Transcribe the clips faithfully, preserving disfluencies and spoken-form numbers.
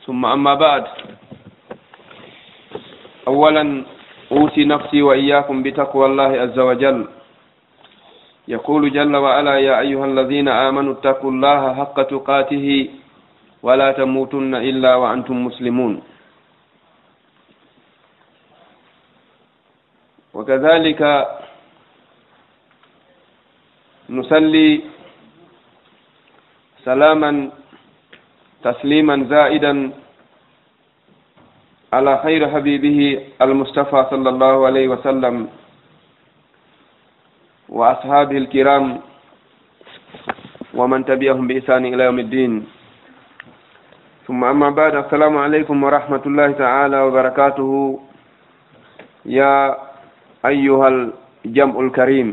ثم أما بعد، أولا أوصي نفسي وإياكم بتقوى الله عز وجل. يقول جل وعلا: يا أيها الذين آمنوا اتقوا الله حق تقاته ولا تموتن إلا وأنتم مسلمون. وكذلك نصلي سلاما تسليما زائدا على خير حبيبه المصطفى صلى الله عليه وسلم وأصحابه الكرام ومن تبعهم بإحسان إلى يوم الدين. ثم أما بعد، السلام عليكم ورحمة الله تعالى وبركاته. يا أيها الجمع الكريم،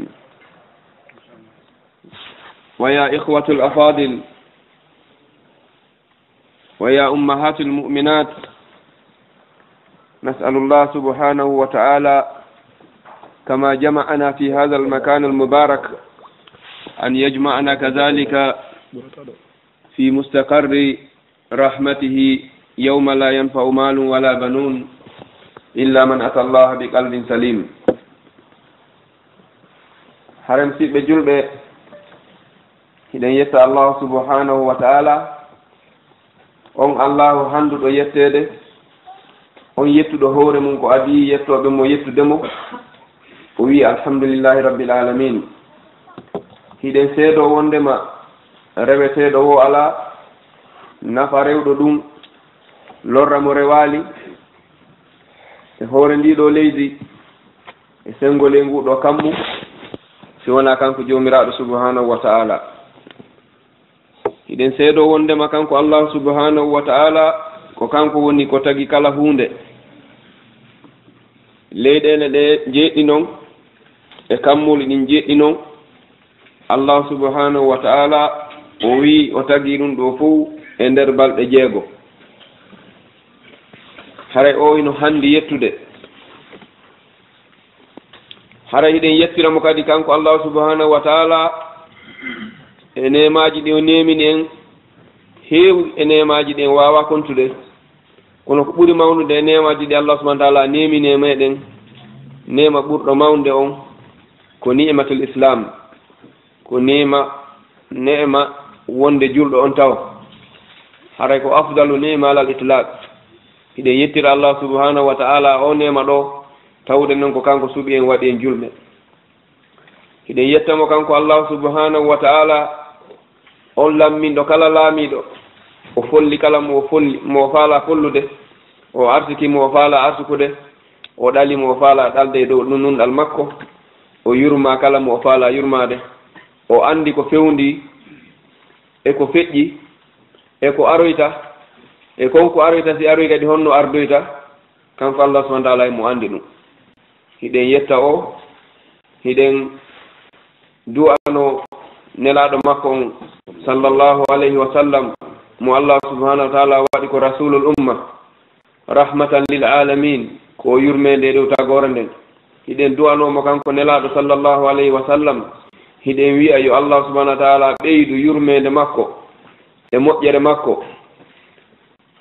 ويا إخوة الأفاضل، ويا أمهات المؤمنات، نسأل الله سبحانه وتعالى كما جمعنا في هذا المكان المبارك أن يجمعنا كذلك في مستقر رحمته يوم لا ينفع مال ولا بنون إلا من أتى الله بقلب سليم. Hare musidɓe julɓe, hiɗen yetta Allahu subhanahu wa ta'ala, on Allahu handuɗo yetteede, on yettuɗo hoore mum ko adii yettooɓe mo yettude mo, o wi'i: "Alhamdulillahi Rabbil Alamin." Hiɗen seedoo wondema reweteeɗo wo alaa, nafa rewɗo ɗum, lorra mo rewaali, e hoore ndii ɗoo leydi, e senngol e nguu ɗoo kammu, si wonaa kanko Joomiraaɗo subhanahu wa ta'ala. Hiɗen seedoo wondema kanko Allahu subhanahu wa ta'ala ko kanko woni ko tagi kala huunde. Leyɗeele ɗe jeeɗiɗi non e kammuuli ɗin jeeɗiɗi non, Allahu subhanahu wa ta'ala o wi'i o tagi ɗum ɗoo fow e nder balɗe jeego. Haray o hino handi yettude. Hara hiɗen yettira mo kadi kanko Allahu subhanahu wa ta'ala e neemaaji ɗi o neemini en, heewi e neemaaji ɗi en waawaa kontude. Kono ko ɓuri mawnude e neemaaji ɗi Allahu subhanahu wa ta'ala neemini e meɗen, neema ɓurɗo mawnde on ko ni'matul Islam, ko neema, neema wonde julɗo on taw. Haray ko afdalu ni'ma alal itlaq. Hiɗen yettira Allah subhanahu wa ta'ala o neema ɗo, tawde non ko kanko suɓi en, waɗi en julɓe. Hiɗen yetta mo kanko Allah subhanahu wa ta'ala, on lamminɗo kala laamiiɗo, o folli kala mo o folli, mo o faala follude, o arsiki mo o faala arsukude, o ɗali mo o faala ɗalde e dow nunɗal makko, o yurma kala mo o faala yurmaade, o andi ko fewndi e ko feƴƴi e ko aroyta, e kon ko aroyta, si aroy kadi honno ardoyta, kanko Allah subhanahu wa ta'ala mo andi ɗum. Hiɗen yetta o, hiɗen du'ano nelaaɗo makko on, sallallahu alayhi wa sallam, mo Allah subhanahu wa ta'ala waɗi ko rasulul umma, rahmatan lil alamin, ko yurmeende e dow tagoore nden. Hiɗen du'ano mo kanko nelaaɗo, sallallahu alayhi wa sallam, hiɗen wi'a yo Allah subhanahu wa ta'ala ɓeydu yurmeende makko e moƴƴere makko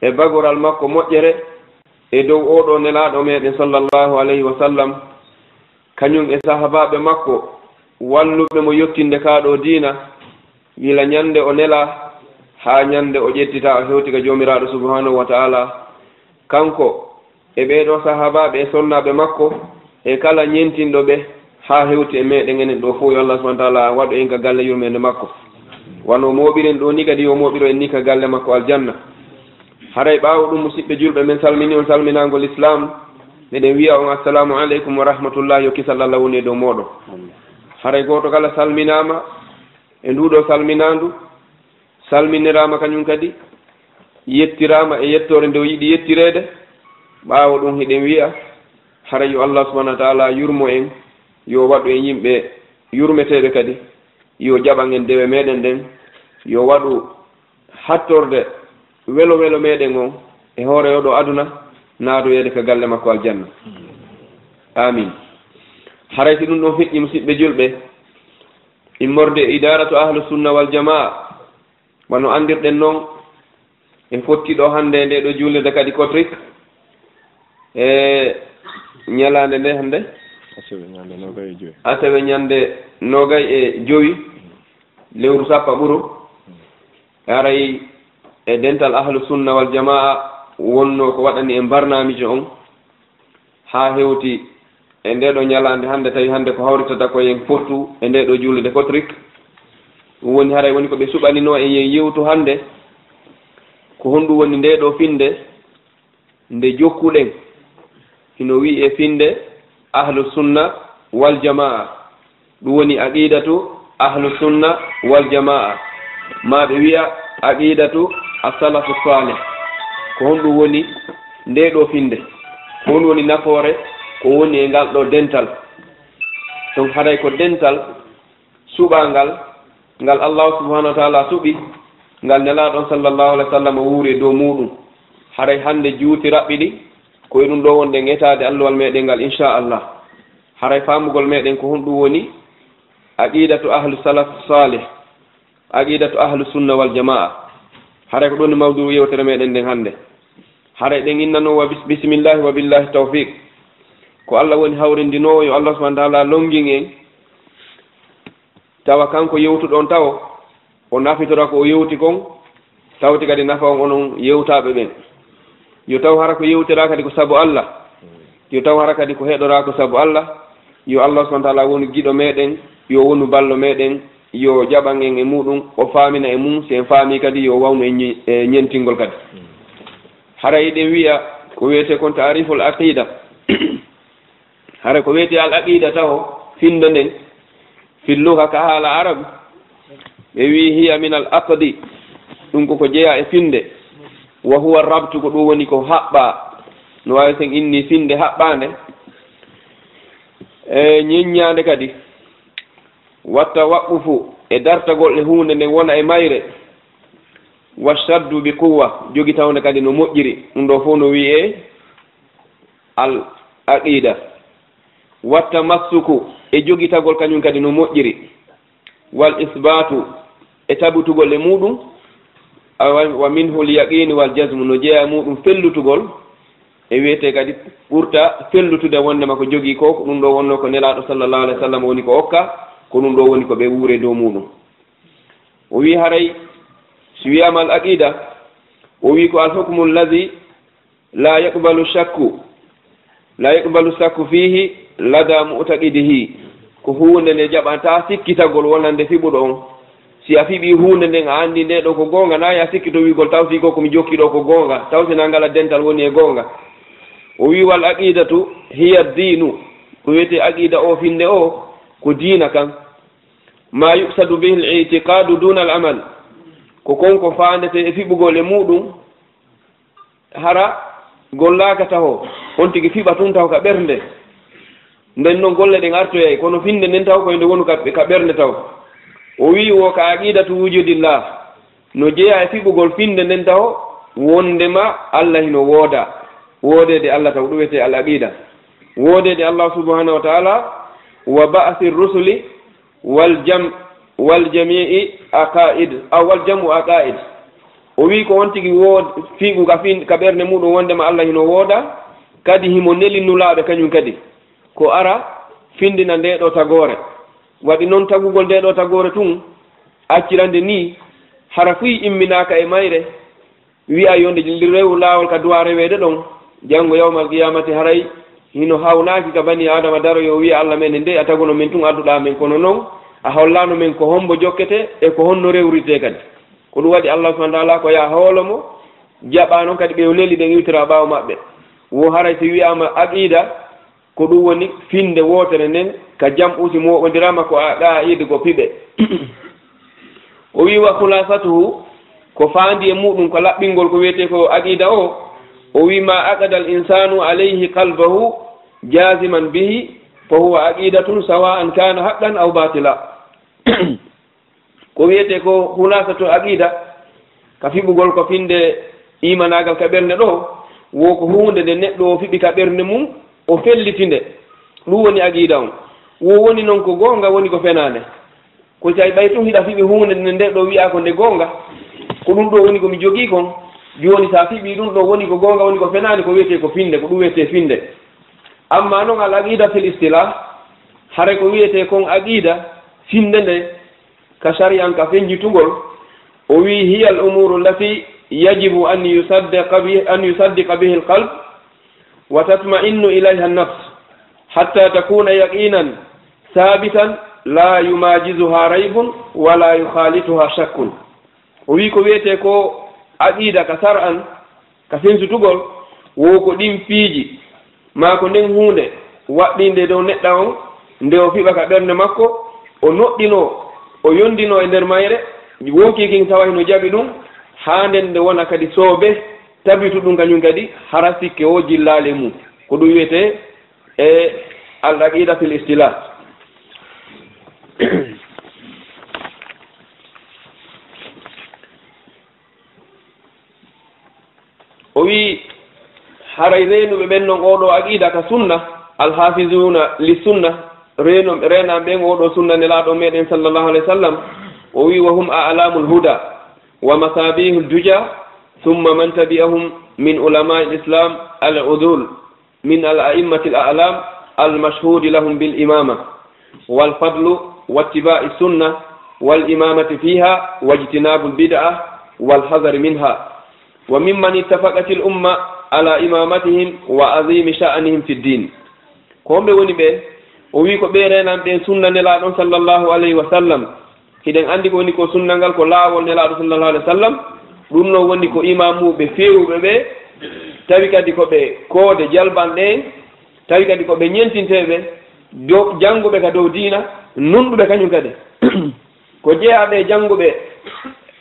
e bagoral makko moƴƴere e dow oo ɗoo nelaaɗo meɗen, sallallahu alayhi wa sallam, kañum e sahabaaɓe makko walluɓe mo yottinde kaa ɗoo diina, gila ñande o nelaa haa ñande o ƴettitaa, o hewti ka Joomiraaɗo subhanahu wa ta'ala. Kanko e ɓee ɗoo sahabaaɓe e sonnaaɓe makko e kala ñentinɗo ɓe haa hewti e meɗen enen ɗoo fow, yo Allah subhanahu wa ta'ala waɗu en ka galle yurmeende makko. Wano mooɓiren ɗoo ni kadi, yo mooɓiro en ni ka galle makko aljanna. Haray ɓaawo ɗum, musiɓɓe julɓe, men salmini on salminaango lislaam. Meɗen wi'a on assalamu aleykum wa rahmatullahi, yo kisal Allah woni e dow mooɗon. Haray gooto kala salminaama e nduu ɗoo salminaandu, salminiraama kañum kadi, yettiraama e yettoore nde o yiɗi yettireede. Ɓaawo ɗum hiɗen wi'a, hara yo Allah subhanahu wa ta'ala yurmo en, yo waɗu en yimɓe yurmeteeɓe kadi, yo jaɓan en dewe meɗen ɗen, yo waɗu hattorde welo welo meɗen on e hoore oo ɗoo aduna, naadoyeede ka galle makko aljanna. Amin. Haray si ɗum ɗon feƴƴi, musiɓɓe julɓe, immorde e idaratu ahlu sunna wal jamaa, wano anndirɗen non, En fotti ɗo hannde nde ɗo juulirde kadi Kotrik e ñalaande nde hannde. Asewe ñande nogay e jowi. Asewe ñande nogay e jowi, lewru sappo ɓuru. Haray e dental Ahlu Sunna wal Jamaa wonno ko waɗani en barnaamiji on haa hewti e nde ɗo ñalaande hannde, tawi hannde ko hawritata ko yen fottu e nde ɗo juulirde Kotrik. Ɗum woni haray woni ko ɓe suɓaninoo en yen yewtu hannde, ko honɗum woni nde ɗo finde nde jokkuɗen, hino wi'e finde Ahlu Sunna wal Jamaa, ɗum woni aqidatu Ahlu Sunna wal Jamaa, ma ɓe wi'a aqidatu as-salafu salih. Ko honɗum woni nde ɗo finde? Ko honɗum woni nafoore ko woni e ngal ɗo dental? Donc haray ko dental suɓangal ngal Allahu subhanahu wa taala suɓi, ngal Nelaaɗo on sallallahu alaihi wa sallam wuuri e dow muɗum. Haray hannde juuti raɓɓiɗi, ko e ɗum ɗo wonɗen etaade alluwal meɗen ngal, insha Allah. Haray faamugol meɗen ko honɗum woni aqidatu ahlu salaf salih, aqidatu Ahlu Sunna wal Jamaa. Haray ko ɗum woni mawduu yewtere meɗen nden hannde. Haray ɗen innano wa bis-, bismillahi wa billahi tawfiq. Ko Allah woni hawrindinoowo, yo Allah subhanahu wa taala longin en. Tawa kanko yewtuɗo on tawo, o nafitora ko o yewti kon, tawti kadi nafa on onon yewtaaɓe ɓen. Yo taw hara ko yewtiraa kadi ko sabu Allah. Yo taw hara kadi ko heɗoraa ko sabu Allah. Yo Allah subhanahu wa taala wonu giɗo meɗen, yo wonu ballo meɗen, yo jaɓan en e muɗum, o faamina e mum, si en faami kadi yo wawnu en ñi-, e ñentingol kadi. Haray eɗen wi'a ko wiyetee kon taariful aqida. Hara ko wiyetee al aqida taho, finde nden, fil lugha, ka haala arab, ɓe wi'i hiya min al aqdi, ɗum ko ko jeyaa e finde, wa huwa rabtu, ko ɗum woni ko haɓɓaa, no waawi sen inni finde haɓɓaande, e ñeññaande kadi, wa tawaqqufu, e dartagol e huunde nden wona e mayre, wa shaddu bi quwwa, jogitawnde kadi no moƴƴiri, ɗum ɗo fof no wi'ee al aqida, wa tamassuku, e jogitagol kañum kadi no moƴƴiri, wal isbatu, e tabitugol e muɗum, awa, wa minhu al yaqini wal jazmu, no jeyaa e muɗum fellutugol, e wiyetee kadi ɓurta fellutude wondema ko jogii ko, ko ɗum ɗo wonno ko Nelaaɗo sallallahu alaihi wa sallam woni ko okka, ko ɗum ɗo woni ko ɓe wuure dow muɗum. O wi haray, si wiyaama al aqida, o wi ko al hukmu allazi la yaqbalu shakku, la yaqbalu shakku fihi lada mu'taqidihi, ko huunde nde jaɓata sikkitagol wonande fiɓuɗo on. Si a fiɓi huunde nden, a anndi nde ɗo ko goonga, na ya sikkito wi'gol tawti ko ko mi jokki ɗo ko goonga, tawti na ngala dental woni e goonga. O wi wal aqidatu hiya diinu, ko wiyetee aqida o finde o ko diina kan. Ma yuqsadu bihi al i'tiqadu duna al amal, ko kon ko faandetee e fiɓugol e muɗum, hara gollaaka taho, on tigi fiɓa tun taho ka ɓernde. Nden non golle ɗen artoyay, kono finde nden taho koy nde wonu ka, ka ɓernde taho. O wi'i wo ka aqidatu wujudillah, no jeyaa e fiɓugol finde nden taho, wondema Allah hino wooda. Woodeede Allah taw, ɗum wiyetee al aqida. Woodeede Allah subhanahu wa taala, wa ba'si rusuli, wal jam-, wal jami'i aqaid, aw wal jam'u aqaid. O wi ko on tigi wo-, fiigu ka fin-, ka ɓernde muɗum wondema Allah hino wooda, kadi himo neli nulaaɓe kañum kadi. Ko ara findina nde ɗo tagoore. Waɗi non tagugol nde ɗo tagoore tun, accirande ni, hara fuy imminaaka e mayre, wi'a yo nde rewu laawol ka duwa reweede ɗon, janngo yawmal qiyamati haray hino hawnaaki ka bani Adama daro yo wi'a Allah men nde a taguno men tun adduɗa men, kono non a hollano men ko hombo jokkete e ko honno rewrite kadi. Ko ɗum waɗi Allah subhanahu wa taala ko ya hoolo mo, jaɓa non kadi ɓe o neli ɓen iwtira ɓaawo maɓɓe. Wo haray si wi'ama aqida, ko ɗum woni finde wootere nden ka jam'u si mooɓondiraama ko a, aqaid ko piɓe. O wi wa khulasatuhu, ko faandi e muɗum ko laɓɓingol ko wiyetee ko aqida o, o wi ma aqada al insanu alayhi qalbahu jaziman bihi fa huwa aqidatun sawa'an kana haqqan aw batila. Ko wiyetee ko hulasatu aqida, ka fiɓugol ko finde imanaagal ka ɓernde ɗo, wo ko huunde nde neɗɗo o fiɓi ka ɓernde mum, o felliti nde. Ɗum woni aqida on. Wo woni non ko goonga, woni ko fenaande. Ko si tawi ɓay tun hiɗa fiɓi huunde nde, nde ɗo wi'a ko nde goonga, ko ɗum ɗo woni ko mi jogii kon. Jooni, so a fiɓii ɗum ɗo, woni ko goonga, woni ko fenaani, ko wiyetee ko finde, ko ɗum wiyetee finde. Amma noon, al aqida fil istilah, hare ko wiyetee kon aqida, finde nde, ka shari'an ka fenjitugol, o wii, hiya al umuru allati yajibu an yusaddiqa bi-, an yusaddiqa bihi al qalb, wa tatma'innu ilayha an nafs, hatta takuna yaqinan sabitan la yumajizuha raybun wa la yukhalituha shakkun. O wii ko wiyetee ko aqida ka sar'an, ka sensutugol, wo ko ɗin piiji, maa ko nden huunde waɗɗinde dow neɗɗo on, nde o fiɓa ka ɓernde makko, o noɗɗinoo, o yondinoo e nder mayre, wonkii kin tawa hino jaɓi ɗum, haa nden nde wona kadi soobe, tabitu ɗum kañum kadi, hara sikke o jillaali e mum. Ko ɗum wiyetee e al aqida fil istilah. O wii, haray reenuɓe ɓen non oo ɗoo aqida ka sunna, al hafizuna li sunna, reenu-, reenaaɓe ɓen oo ɗoo sunna Nelaaɗo meɗen sallallahu alayhi wa sallam, o wii, wa hum a'lamul huda wa masabihul duja, thumma man tabi'ahum min ulama'il islam al udul. Min al a'immatil a'lam al mashhudi lahum bil imama wal fadlu wattiba'i sunna wal imamati fiha wajtinabul bid'a wal hazari minha wa mimman ittafaqatil umma ala imamatihim wa azimi sha'nihim fid din. Ko homɓe woni ɓe? O wii ko ɓe reenan ɓe sunna Nelaaɗo sallallahu alayhi wa sallam. Hiɗen anndi ko woni ko sunna ngal, ko laawol Nelaaɗo sallallahu alayhi wa sallam. Ɗum noon woni ko imaamuuɓe feewuɓe ɓe, tawi kadi ko ɓe koode jalbanɗe en, tawi kadi ko ɓe ñentinteeɓe, dow, jannguɓe ka dow diina, nunɗuɓe kañum kadi. Ko jeyaaɓe e jannguɓe,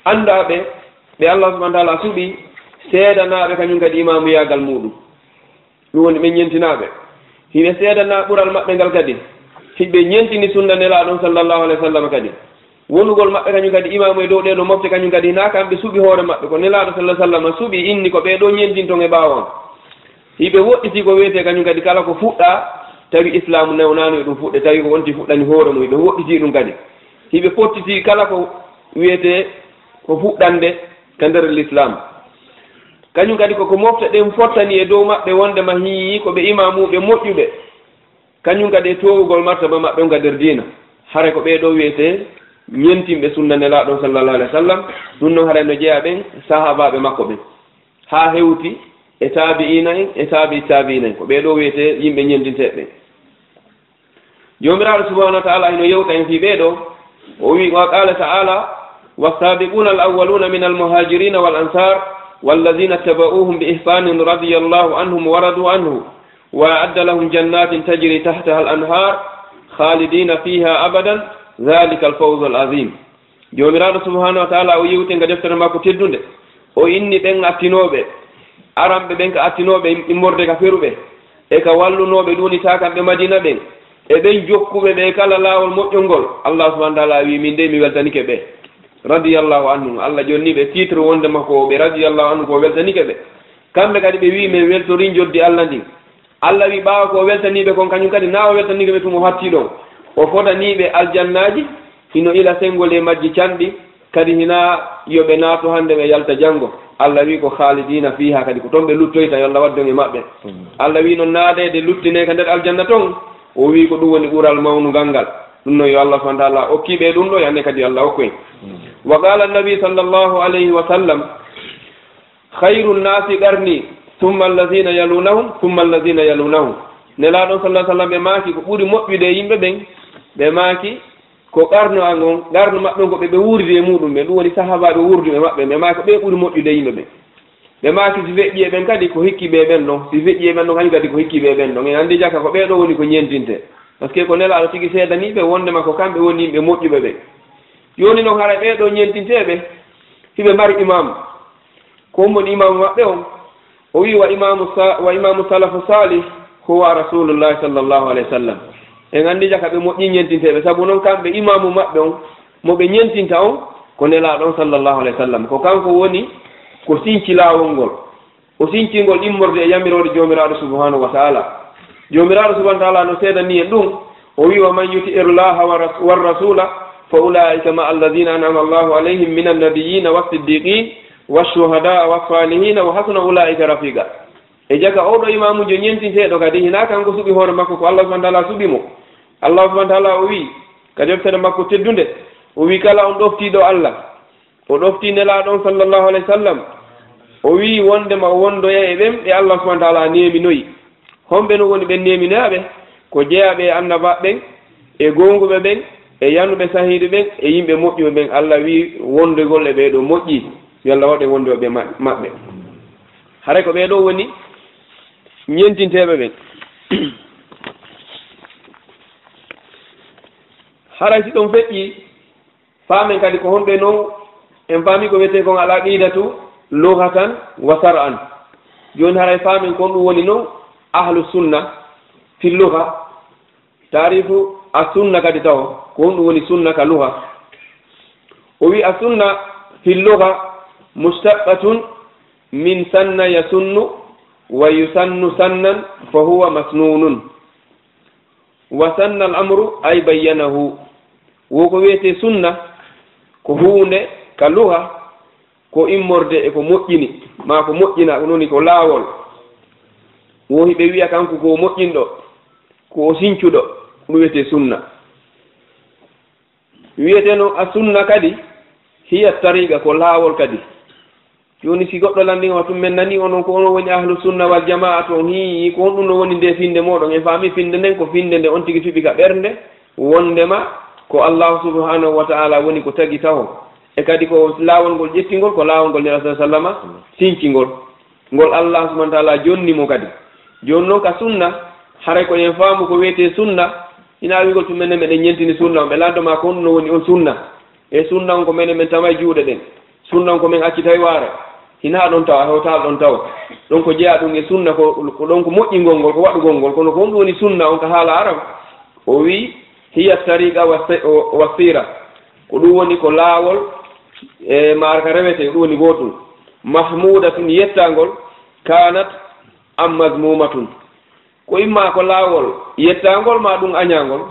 anndaaɓe, ɓe Allah subhanahu wa taala suɓi, seedanaaɓe kañum kadi imaamuyaagal muuɗum. Ɗum woni ɓe ñentinaaɓe. Hiɓe seedana ɓural maɓɓe ngal kadi. Hiɓe ñentini sunna Nelaaɗo on sallallahu alayhi wa sallam kadi. Wonugol maɓɓe kañum kadi imaamu e dow ɗee ɗoo mofte kañum kadi hinaa kamɓe suɓi hoore maɓɓe. Ko Nelaaɗo sallallahu alayhi wa sallam suɓi inni ko ɓee ɗoo ñentinton e ɓaawo am. Hiɓe woɗɗiti ko wiyetee kañum kadi kala ko fuɗɗaa, tawi Islaamu newnaano e ɗum fuɗɗe, tawi ko wonti fuɗɗani hoore mum, hiɓe woɗɗiti ɗum kadi. Hiɓe pottiti kala ko wiyetee ko fuɗɗande ka nder Lislaam. Kañum kadi ko ko mofte ɗen fottani e dow maɓɓe wondema hii ko ɓe imaamuuɓe moƴƴuɓe. Kañum kadi e toowugol martaba maɓɓe on ka nder diina. Hare ko ɓee ɗoo wiyetee ñentinɓe sunna Nelaaɗo on sallallahu alayhi wa sallam. Ɗum noon haray no jeyaa ɓen sahaabaaɓe makko ɓen. Haa hewti e taabi'iina en, e taabi'i taabi'iina en. Ko ɓee ɗoo wiyetee yimɓe ñentinteeɓe ɓen. Joomiraaɗo subhaanahu wa ta'aala hino yewta en fii ɓee ɗoo, o wi'i, wa qaala ta'aala, والسابقون الأولون من المهاجرين والأنصار والذين اتبعوهم بإحسان رضي الله عنهم ورضوا عنه وأعد لهم جنات تجري تحتها الأنهار خالدين فيها أبدا ذلك الفوز العظيم. Joomiraaɗo subhaanahu wa ta'aala o yewti en ka deftere makko teddunde, o inni ɓen attinooɓe, aranɓe ɓen ka attinooɓe im-, immorde ka feruɓe, e ka wallunooɓe ɗum woni saakanɓe Madiina ɓen, e ɓen jokkuɓe ɓe kala laawol moƴƴol ngol. Allah subhaanahu wa ta'aala wi'i, min dey mi weltanike ɓe. Radiyallahu anhum, Allah jonni ɓe titre wondema ko ɓe radiyallahu anhu ko weltanike ɓe. Kamɓe kadi ɓe wi'i, min weltori njoddi Allah ndin. Allah wi'i, ɓaawo ko o weltanii ɓe kon, kañum kadi na o weltanii ɓe tun, o hattii ɗon. O fodanii ɓe aljannaaji, hino ila senngol e majji canɗi, kadi hinaa yo ɓe naatu hannde, ɓe yalta janngo. Allah wi'i, ko khaalidiina fiihaa, kadi ko ton ɓe luttoyta, yo Allah waddu en e maɓɓe. Mm. Allah wi'i noon, naadeede luttinee ka nder aljanna ton, o wi'i ko ɗum woni ɓural mawnungal ngal. Ɗum noon yo Allah subhaanahu wa ta'aala okkii ɓe ɗum ɗo, yo annen kadi yo Allah okku en. Mm. Wa qaala annabi sallallahu alayhi wa sallam, Khayru nnaasi qarni, summa allazina yalunahum, summa allazina yalunahum. Nelaaɗo on sallallahu alaihi wasallam ɓe maaki ko ɓuri moƴƴude e yimɓe ɓen, ɓe maaki ko qarnu an on, qarnu maɓɓe on ko ɓe, ɓe wuuridi e muɗum ɓen, ɗum woni sahaabaaɓe wuurduɓe maɓɓe, ɓe maaki ko ɓe ɓuri moƴƴude e yimɓe ɓen. Ɓe maaki si feƴƴi e ɓen kadi ko hikki ɓe ɓen ɗon, si feƴƴi e ɓen ɗon kañum kadi ko hikki ɓe ɓen ɗon. En anndi jaka ko ɓee ɗoo woni ko ñentinte. Parce que ko Nelaaɗo tigi seedanii ɓe wondema ko kamɓe woni yimɓe moƴƴuɓe ɓen. Jooni noon haray ɓee ɗoo ñentinteeɓe hiɓe mari imaamu. Ko on woni imaamu maɓɓe on? O wi'i, wa imaamu sa-, wa imaamu salafu salih huwa Rasulullahi sallallahu alaihi wasallam. En anndi jaka ɓe moƴƴi ñentinteeɓe, sabu noon kamɓe imaamu maɓɓe on, mo ɓe ñentinta on, ko Nelaaɗo on sallallahu alaihi wasallam. Ko kanko woni ko sinci laawol ngol. O sinci ngol immorde e yamiroore Joomiraaɗo subhanahu wa ta'ala. Joomiraaɗo subhanahu wa ta'ala no seedani en ɗum, o wi'i, wa man yuti'i llaha wa ras-, war rasula fa ulaika ma'a alladhina an'ama Allahu alayhim minan nabiyyina was siddiqin والشهداء والصالحين وحسن أولئك رفيقا. E jaka oɗo imaamujo ñentinteeɗo kadi, hinaa kanko suɓi hoore makko, ko Allah subhanahu wa ta'ala suɓi mo. Allah subhanahu wa ta'ala o wi'i, ka deftere makko teddunde, o wi'i, kala on ɗoftiiɗo Allah, o ɗoftii Nelaaɗo on sallallahu alayhi wa sallam, o wi'i wondema o wondoya e ɓen ɓe Allah subhanahu wa ta'ala neeminoyi. Honɓe no woni ɓen neeminaaɓe? Ko jeyaaɓe e annabaaɓe ɓen, e goonguɓe ɓen, e yanuɓe sahiidu ɓen, e yimɓe moƴƴuɓe ɓen. Allah wi'i wondoygol e ɓee ɗoo moƴƴi. Yo Allah waɗ en wondoyɓe ma-, maɓɓe. Haray ko ɓee ɗoo woni ñentinteeɓe ɓen. Haray si ɗon feƴƴi, faamen kadi ko honɓe non, en faami ko wiyetee kon al aqidatu lughatan wa shar'an. Jooni haray faamen ko honɗum woni non ahlu sunna fi lugha. Taarifu as sunna kadi taw, ko honɗum woni sunna ka lugha. O wi'i as sunna fi lugha mushtaqqatun min sanna yasunnu wa yusannu sannan fa huwa masnunun. Wa sanna al amru ay bayyanahu. Wo ko wiyetee sunna, ko huunde ka lugha, ko immorde e ko moƴƴini, maa ko moƴƴina, ko ɗum woni ko laawol. Wo hiɓe wi'a kanko ko o moƴƴinɗo, ko o sincuɗo, ɗum wiyetee sunna. Wiyetee non a sunna kadi, hiya tariqa, ko laawol kadi. Jooni si goɗɗo lanndii on, tun men nanii onon ko onon woni ahlu sunna wal jamaa, to on hii ko honɗum no woni nde finnde mooɗon, en faami finnde nden ko finnde nde on tigi suɓi ka ɓernde, wonndema ko Allahu subhanahu wa ta'ala woni ko tagi taho. E kadi ko laawol ngol ƴettingol, ko laawol ngol Nelaaɗo sallallahu alayhi wa sallam sincingol. Ngol Allah subhanahu wa ta'ala jonni mo kadi. Jooni non ka sunna, haray ko en faamu ko wiyetee sunna, hinaa wi'ugol tun menen meɗen ñentini sunna on, ɓe lanndo ma ko honɗum no woni on sunna. E sunna on ko menen men taway juuɗe ɗen. Sunna on ko men accitay waare. Hinaa ɗon tawa, hewtaali ɗon tawa. Ɗon ko jeyaa ɗum e sunna, ko, ko ɗon ko moƴƴingol ngol, ko waɗugol ngol. Kono ko honɗum woni sunna on ka haala Arab? O wi'i, hiya tariqa wa si-, o-, wa sira. Ko ɗum woni ko laawol, e maara ka rewetee, ɗum woni gootum. Mahmudatun, yettaangol, kanat am mazmumatun. Ko imma ko laawol yettaangol, maa ɗum añaangol.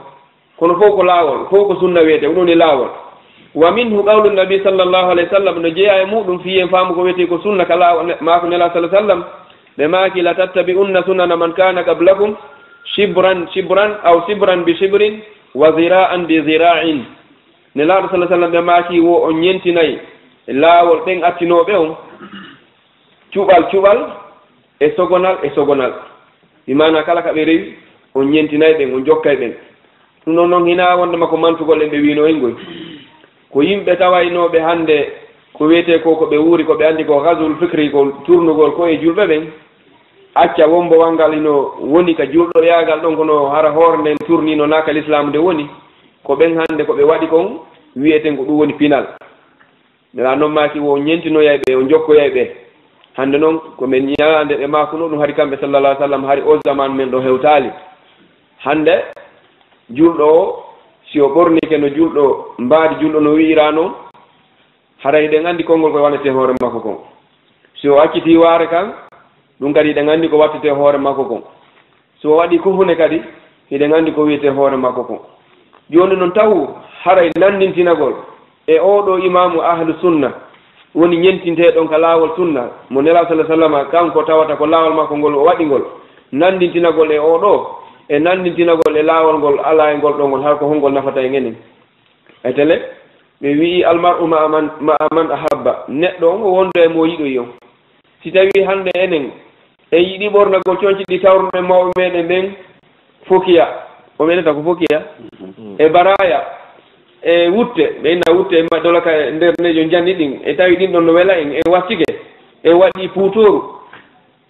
Kono fof ko laawol, fof ko sunna wiyetee, ko ɗum woni laawol. Wa minhu qawlu nabi sallallahu alayhi wa sallam, no jeyaa e muɗum fii en faamu ko wiyetee ko sunna ka laawol ne-, maa ko Nelaaɗo sallallahu alayhi wa sallam, ɓe maaki, la tattabi'unna sunana man kana qablakum, shibran, shibran, aw shibran bi shibrin, wa zira'an bi zira'in. Nelaaɗo sallallahu alayhi wa sallam ɓe maaki wo on ñentinay laawol ɓen attinooɓe on, cuɓal cuɓal, e sogonal e sogonal. Bi maana kala ka ɓe rewi, on ñentinay ɓen, on jokkay ɓen. Ɗum ɗon non hinaa wonndema ko mantugol en ɓe wiino en ngoy. Ko yimɓe tawaynooɓe hannde ko wiyetee ko, ko ɓe wuuri, ko ɓe anndi ko ghazwul fikri, ko turnugol ko e julɓe ɓen. Acca wombo wanngal ino woni ka julɗoyaagal ɗon, kono hara hoore nden turniino naa ka lislaamu nde woni. Ko ɓen hannde ko ɓe waɗi kon wiyeten ko ɗum woni pinal. Nelaaɗo non maaki wo ñentinoyay ɓe, o jokkoyay ɓe. Hannde non ko men ñalaande ɓe maakuno ɗum hari kamɓe sallallahu alayhi wa sallam, hari o zaman men ɗo hewtaali. Hannde julɗo o, si o ɓornike no julɗo, mbaadi julɗo no wi'ira non, haray hiɗen anndi konngol ko waɗetee hoore makko kon. Si o accitii waare kan, ɗum kadi hiɗen anndi ko wattetee hoore makko kon. Si o waɗii kufune kadi, hiɗen anndi ko wiyetee hoore makko kon. Jooni non tawu haray nanndintinagol e oo ɗoo imaamu ahlu sunna woni ñentinteeɗon ka laawol sunna, mo Nelaaɗo sallallahu alayhi wa sallam, kanko tawata ko laawol makko ngol o waɗi ngol. Nanndintinagol e oo ɗoo, e nanndintinagol e laawol ngol alaa e ngol ɗoo ngol, hara ko honngol nafata en enen? Etele, ɓe wi'i, "Al mar'u ma'a man, ma'a man ahabba." Neɗɗo on o wondo e mo yiɗoyi on. Si tawii hannde enen en yiɗi ɓornagol conci ɗi tawruɗen mawɓe meɗen ɓen, fokiya, o meɗeta ko fokiya, e baraya, e wutte, ɓe inna wutte e ma-, dola ka nder nejo janni ɗin, e tawi ɗin ɗon no wela en, en wattike, en waɗi puutooru.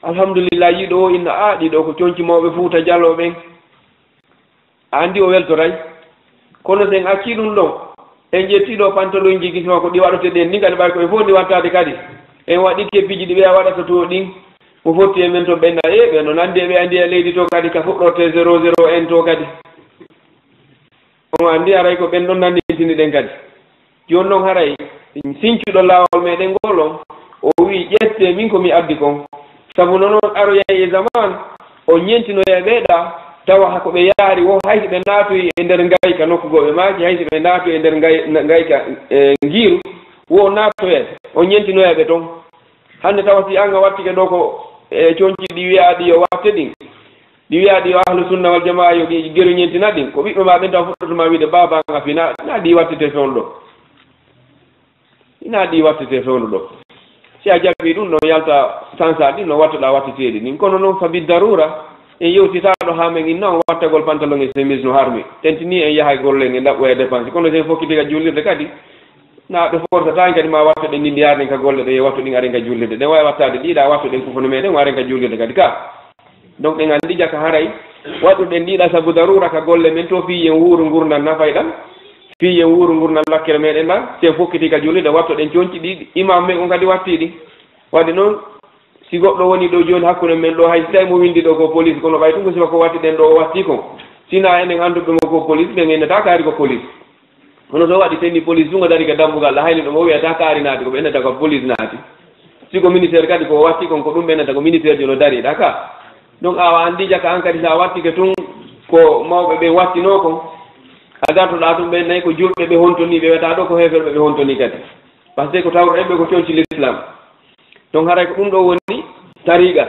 Alhamdulillah, yiɗo o inna, "A, ɗiɗo ko conci mawɓe Fuuta Jaloo ɓen." A anndi o weltoray. Kono si en accii ɗum ɗon, en ƴettii ɗo pantolonji gisi makko ɗi waɗoteɗen ni kadi, ɓay ko e fof ndi wattaade kadi. En waɗi keppiiji ɗi ɓeya waɗata to ɗin. Mo fotti e men to ɓenna, e ɓe no nandi e ɓe anndi e leydi to kadi ka fuɗɗorte zéro zéro en to kadi. On anndi haray ko ɓen ɗon nanndintini ɗen kadi. Jooni non haray sincuɗo laawol meɗen ngol on, o wi'i, "Ƴettee min ko mi addi kon." Sabu non on aroyay e zaman, on ñentinoyay ɓe ɗa, tawa hako ɓe yaari wo, hay si ɓe naatoyi e nder ngayka nokku goo, ɓe maaki hay si ɓe naatoyi e nder ngay-, ngayka, e, ngiiru, Wo naatoye, o ñentinoya ɓe toon. Hannde tawa si an a wattike ɗo ko e coñci ɗi wi'aaɗi yo watte ɗin, ɗi wi'aaɗi yo ahlu sunna wal jamaa yo ɗi geru ñentina ɗin, ko ɓiɓɓe ma ɓen taw fuɗɗotoma wiide, "Baaba an a fina, na ɗi wattete fewndo ɗo. Ina ɗi wattete fewndo ɗo." Si a jaɓi ɗum, no yalta sansa ɗin, no wattoɗa wattiteɗi ɗin. Kono noon, sabi darura, en yewtitaɗo ha men inna on wattagol pantalon e chemise no harmi. Tentini en yaha e golle en, en ɗaɓɓoya dépense. Kono si en fokkiti ka jullirde kadi, na ɓe forsa tan kadi ma wattoɗen ɗin, yaaren ka golle ɗen, e wattoɗin aren ka jullirde. Ɗen wawi wattade ɗiɗa, wattoɗen kufa no meɗen, waren ka jullirde kadi ka. Donc ɗen andi jaka haray waɗuɗen ɗiɗa sabu darura ka golle men to, fii yen wuuru ngurndan nafayɗan, fii yen wuuru ngurndan lakkere meɗen ɗan, si en fokkiti ka jullirde wattoɗen coñci ɗi imam men on kadi watti ɗi. Waɗi noon, si goɗɗo woni ɗo jooni hakkunde men ɗo, hay si tawi mo windi ɗo ko police, kono ɓay tun ko sifa ko watti ɗen ɗo o watti kon. Sina enen annduɓe mo ko police, ɓe ngennata kaari ko police. Kono so waɗi tenni police tun o dari ka dambugal ɗa, hayni ɗum o wiyata kaari naati, ko ɓe ennata ko police naati. Si ko ministère kadi ko o watti kon, ko ɗum ɓe ennata ko ministère jono dari ɗa ka. Donc awa andi jaka an kadi sa wattike tun ko mawɓe ɓen wattino kon, a gartoɗa tun ɓen nayi ko julɓe ɓe hontoni, ɓe wiyata ɗo ko heeferɓe ɓe hontoni kadi. Parce que ko tawruɗen ɓe ko coñci l'islam. Donc haray ko ɗum ɗo woni tariqa,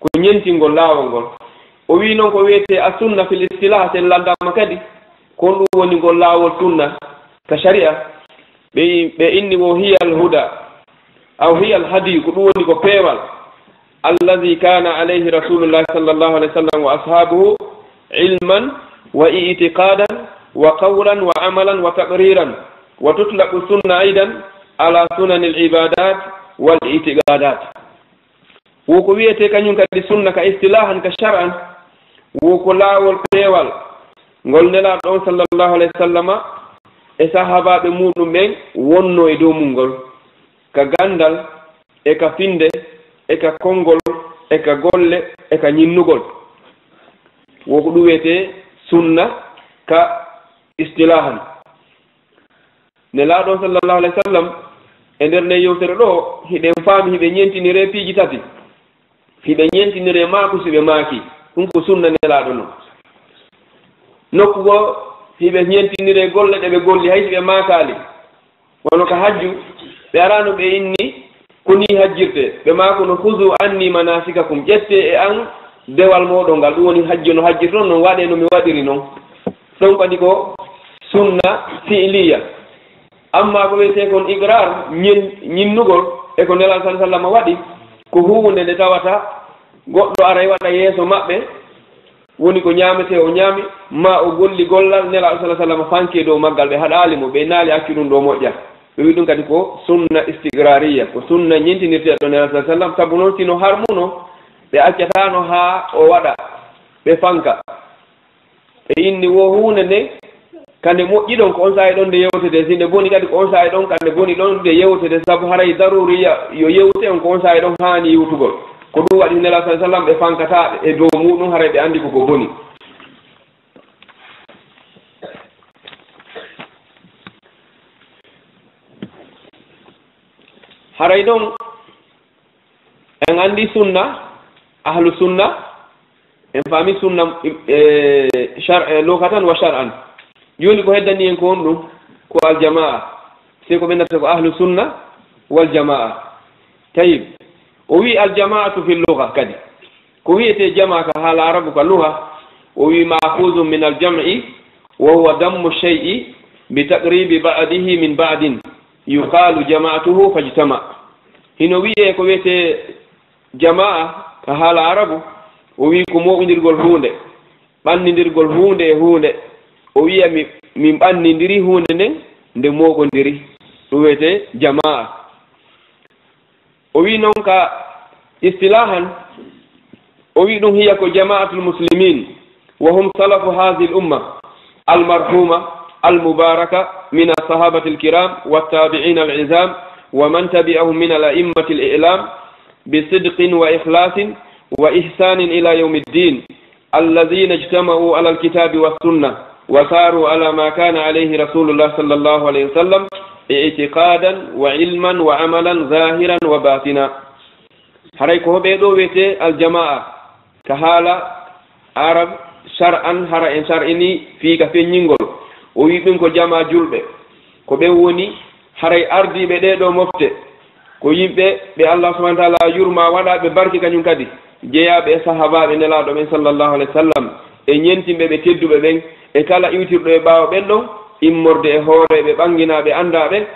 ko ñentingol laawol ngol. O wi noon ko wiyetee as sunna fil istilah, sen lanndama kadi, ko ɗum woni ngol laawol sunna ka sharia. Ɓe, ɓe inni wo hiya al huda, aw hiya al hadi, ko ɗum woni ko peewal. Alladhi kana alayhi rasulullah sallallahu alayhi wa sallam wa ashabuhu ilman wa i'tiqadan wa qawlan wa amalan wa taqriran. Wa tutlaqu sunna aidan ala sunanil ibadat wal i'tiqadat. Wo ko wiyetee kañum kadi sunna ka istilahan, ka shar'an, wo ko laawol peewal ngol Nelaaɗo on sallallahu alayhi wa sallama e sahaabaaɓe muuɗum ɓen wonno e dow mum ngol, ka ganndal, e ka finnde, e ka konngol, e ka golle, e ka ñinnugol. Wo ko ɗum wiyetee sunna ka istilahan. Nelaaɗo sallallahu alayhi wa sallam, e nder nden yewtere ɗo, hiɗen faami, hiɓe ñentiniree piiji tati. Hiɓe ñentiniree maaku si ɓe maaki. Ɗum ko sunna Nelaaɗo non. Nokku goo, hiɓe ñentiniree golle ɗe ɓe golli, hay si ɓe maakaali. Wano ka hajju, ɓe araano ɓe inni, ko nii hajjirtee. Ɓe maakuno, "Khuzu anni manasikakum." Ƴettee e an dewal mooɗon ngal. Ɗum woni hajju no hajjirton non, waɗee no mi waɗiri non. Ɗum kadi ko sunna fi'liya. Amma ko wiyetee kon iqrar, ñin-, ñinnugol, e ko Nelaaɗo sallallahu alayhi wa sallam waɗi, ko huunde nde tawata goɗɗo aray waɗa yeeso maɓɓe, woni ko ñaametee o ñaami, ma o golli gollal, Nelaaɗo sallallahu alayhi wa sallam fanke dow maggal, ɓe haɗaali mo, ɓe naali accu ɗum ɗo moƴƴa. Ɓe wi ɗum kadi ko sunna istiqrariya, ko sunna ñintinirteeɗo Nelaaɗo sallallahu alayhi wa sallam, sabu noon sino harmuno, ɓe accataano haa o waɗa, ɓe fanka. Ɓe inni wo huunde nde, ka nde moƴƴi ɗon, ko on saa'i ɗon nde yewtetee. Si nde boni kadi, ko on saa'i ɗon ka nde boni ɗon nde yewtetee, sabu haray daruriya yo yewte on, ko on saa'i ɗon haani yewtugol. Ko ɗum waɗi Nelaaɗo sallallahu alayhi wa sallam ɓe fankataaɓe e dow muuɗum, haray ɓe anndi ko ko boni. Haray ɗon, en anndi sunna, ahlu sunna, en faami sunna, e, shar-, e, lughatan wa shar'an. Jooni ko heddani en ko honɗum? Ko aljamaa. Sey ko ɓe nata ko ahlu sunna wal jamaa. Tayyib. O wi aljamaatu fi lugha kadi. Ko wiyetee jamaa ka haala arabu ka lugha? O wi maakhuzun min aljam'i wa huwa dammu shay'i bi taqribi ba'dihi min ba'din. Yuqalu jama'tuhu fajtama. Hino wiyee ko wiyetee jamaa ka haala arabu, o wi ko mooɓindirgol huunde, ɓannindirgol huunde e huunde. O wiya mi, min ɓannindiri huunde nden, nde mooɓondiri. Ɗum wiyetee jamaa. O wi non ka istilahan, o wi ɗum hiya ko jama'atul muslimin, wa hum salafu hadhihi al-umma al-marhuma al-mubaraka min as-sahabati al-kiram wat-tabi'in al-izam wa man tabi'ahum min al-a'immati al-i'lam bi sidqin wa ikhlasin wa ihsanin ila yawmi ddin. الذين اجتمعوا على الكتاب والسنة وساروا على ما كان عليه رسول الله صلى الله عليه وسلم اعتقادا وعلما وعملا ظاهرا وباطنا. Haray ko hoɓe ɗo wiyetee aljamaa ka haala arab shar'an, hara en shar'ini fii ka feññingol. O wi ɗum ko jamaa julɓe. Ko ɓen woni Haray ardiiɓe ɗee ɗoo mofte ko yimɓe ɓe Allah subhanahu wa taala yurma, waɗa ɓe barke kañum kadi, jeyaaɓe e sahaabaaɓe Nelaaɗo ɓen sallallahu alayhi wa sallam, e ñentinɓe ɓe tedduɓe ɓen, e kala iwtirɗo e ɓaawo ɓen ɗon, immorde e hooreeɓe ɓannginaaɓe anndaaɓe,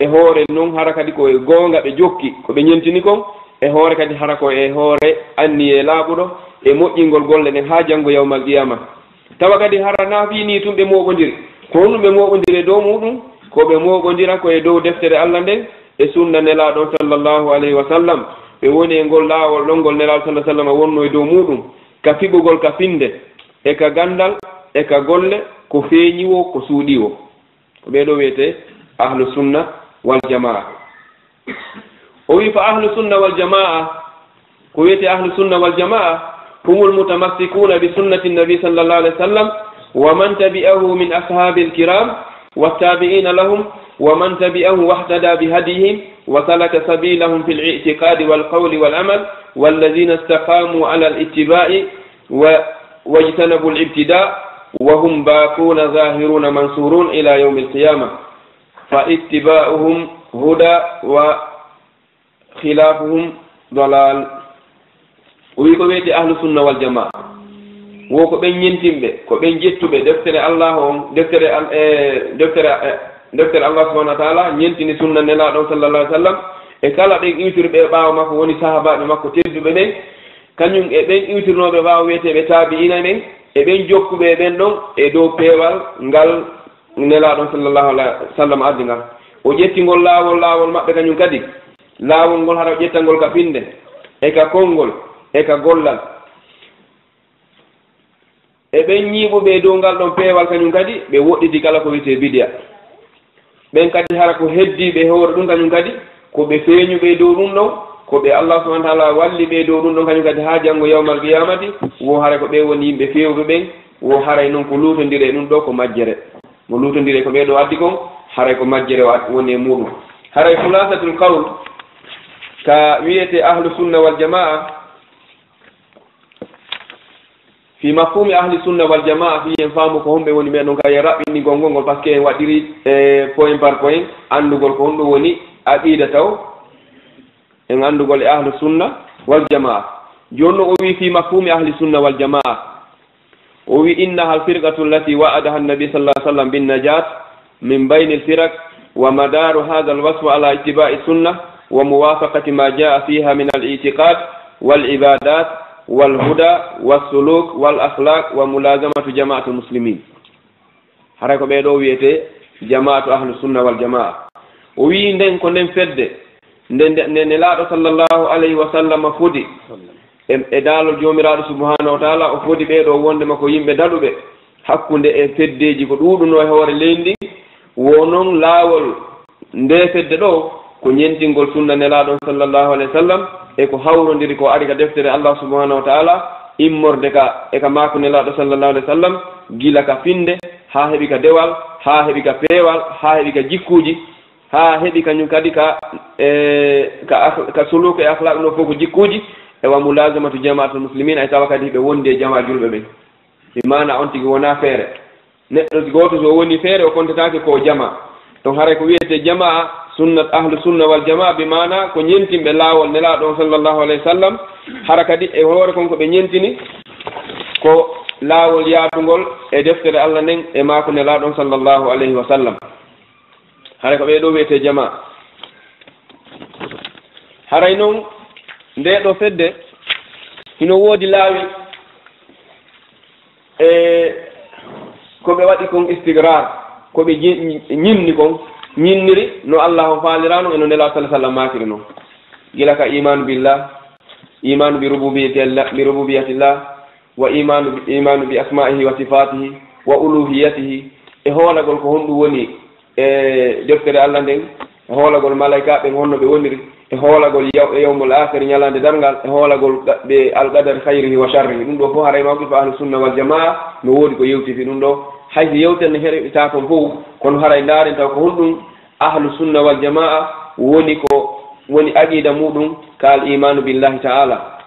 e hoore non hara kadi ko e goonga ɓe jokki ko ɓe ñentini kon, e hoore kadi hara ko e hoore anniyee laaɓuɗo e moƴƴingol golle ɗen haa janngo yawmal qiyaama. Tawa kadi hara na fii nii tun ɓe mooɓondiri. Ko honɗum ɓe mooɓondiri e dow muuɗum? Ko ɓe mooɓondira ko e dow deftere Allah nden e sunna Nelaaɗo on sallallahu alayhi wa sallam. Ɓe woni e ngol laawol ɗon ngol Nelaaɗo sallallahu alayhi wa sallam wonno e dow muuɗum, ka fiɓugol ka finnde, e ka ganndal, e ka golle, ko feeñi woo, ko suuɗii woo. Ko ɓee ɗoo wiyetee ahlu sunna wal jamaa. O wi fa ahlu sunna wal jamaa, ko wiyetee ahlu sunna wal jamaa, humul mutamassikuuna bi sunnati nabi sallallahu alayhi wa sallam, wa man tabi'ahu min ashaabil kiram, wa tabi'ina lahum, wa man tabi'ahum wahtada bi hadihim, wa salaka sabilahum fil i'tiqadi wal qawli wal amal, walladhina istaqamu ala al ittiba'i, wa, wajtanabu al ibtida, wa hum baquna zahiruna mansurun ila yawmi al qiyama, fa ittiba'uhum huda wa khilafuhum dalal. O wi ko wiyetee ahlu sunna wal jamaa, wo ko ɓen ñentinɓe, ko ɓen ƴettuɓe deftere Allah on, deftere al-, e, deftere, e, deftere Allah subhanahu wa taala, ñentini sunna Nelaaɗo on sallallahu alayhi wa sallam, e kala ɓen iwtirɓe e ɓaawo makko, woni sahaabaaɓe makko tedduɓe ɓen, kañum e ɓen iwtirnooɓe ɓaawo wiyeteeɓe taabi'iina ɓen, e ɓen jokkuɓe e ɓen ɗon e dow peewal ngal Nelaaɗo on sallallahu alayhi wa sallam addi ngal. O ƴetti ngol laawol, laawol maɓɓe kañum kadi, laawol ngol hara o ƴetta ngol ka finnde, e ka konngol, e ka gollal. E ɓen ñiiɓuɓe e dow ngal ɗon peewal kañum kadi, ɓe woɗɗiti kala ko wiyetee bidi'a. Ɓen kadi hara ko heddiiɓe e hoore ɗum kañum kadi, ko ɓe feeñuɓe e dow ɗum ɗon, ko ɓe Allah subhanahu wa taala walli ɓe e dow ɗum ɗon kañum kadi haa janngo yawmal qiyamati, wo haray ko ɓe woni yimɓe feewɓe ɓen, wo haray non ko luutondire e ɗum ɗo ko majjere. Mo luutondire ko ɓee ɗo addi kon, haray ko majjere o ad-, woni e muuɗum. Haray khulasatul qawl ka wiyetee ahlu sunna wal jamaa, fi mafhumi ahli sunna wal jamaa, fi en faamu ko homɓe woni ɓe ɗon kay raɓɓinɗingol ngol ngol, parce que en waɗiri e point par point, anndugol ko honɗum woni aqida taw, en anndugol e ahlu sunna wal jamaa. Jooni no o wi fi mafhumi ahli sunna wal jamaa, o wi innaha al firqatu allati wa'adaha an-nabi sallallahu alayhi wa sallam bin najat min bayni al firaq, wa madaru hadha al wasf ala ittiba'i sunnah wa muwafaqati ma jaa fiha min al i'tiqad wal ibadat wal huda was suluk wal akhlaq wa mulazamatu jama'atul muslimin. Haray ko ɓee ɗoo wiyetee jamaatu ahlu sunna wal jamaa. O wii nden ko nden fedde, nde, nde, nde Nelaaɗo sallallahu alayhi wa sallam fodi e, e daalol Joomiraaɗo subhanahu wa taala, o fodi ɓee ɗoo wondema ko yimɓe daɗuɓe hakkunde e feddeeji ko ɗuuɗunoo e hoore leydi ndin. Wo non laawol ndee fedde ɗoo ko ñentingol sunna Nelaaɗo on sallallahu alayhi wa sallam, e ko hawrondiri ko ari ka deftere Allah subhanahu wa taala, immorde ka e ka maaku Nelaaɗo sallallahu alayhi wa sallam, gila ka finnde, haa heɓi ka dewal, haa heɓi ka peewal, haa heɓi ka jikkuuji, haa heɓi kañum kadi ka, e, ka akh-, ka suluuk e akhlaaq, ɗum ɗoo fof ko jikkuuji, e wa mulazamatu jamaatul muslimin, ay tawa kadi ɓe wondi e jamaa julɓe ɓen. Bi maana on tigi wonaa feere. Neɗɗo gooto so woni feere, o kontataake ko o jamaa. Ɗon haray ko wiyetee jamaa, sunnat ahlu sunna wal jamaa, bi maana ko ñentinɓe laawol Nelaaɗo on sallallahu alayhi wa sallam. Hara kadi e hoore kon ko ɓe ñentini ko laawol yaadungol e deftere Allah nden e maaku Nelaaɗo on sallallahu alayhi wa sallam. Haray ko ɓee ɗoo wiyetee jamaa. Haray non ndee ɗoo fedde hino woodi laawi e ko ɓe waɗi kon istiqraar, ko ɓe ji-, ñinni kon, ñinniri no Allah on faaliraano e no Nelaaɗo sallallahu alayhi wa sallam maakiri non. Gila ka imaanu billah, imaanu bi rububiyatillah, bi rububiyatillah, wa imaanu bi, imaanu bi asma'ihi wa sifatihi wa uluhiyatihi, e hoolagol ko honɗum woni e deftere Allah nden, e hoolagol malaykaaɓe ɓen honno ɓe woniri, e hoolagol yaw-, e yawmul aakhir, ñalaande darngal, e hoolagol qa-, ɓe alqadar khayrihi wa sharrihi. Ɗum ɗoo fof haray mawqifu ahlu sunna wal jamaa no woodi ko yewti fi ɗum ɗoo. Hay si yewtere nde heɗitaako fof, kono haray ndaaren taw ko honɗum ahlu sunna wal jamaa woni ko woni aqida muɗum ka al imaanu billahi ta'ala.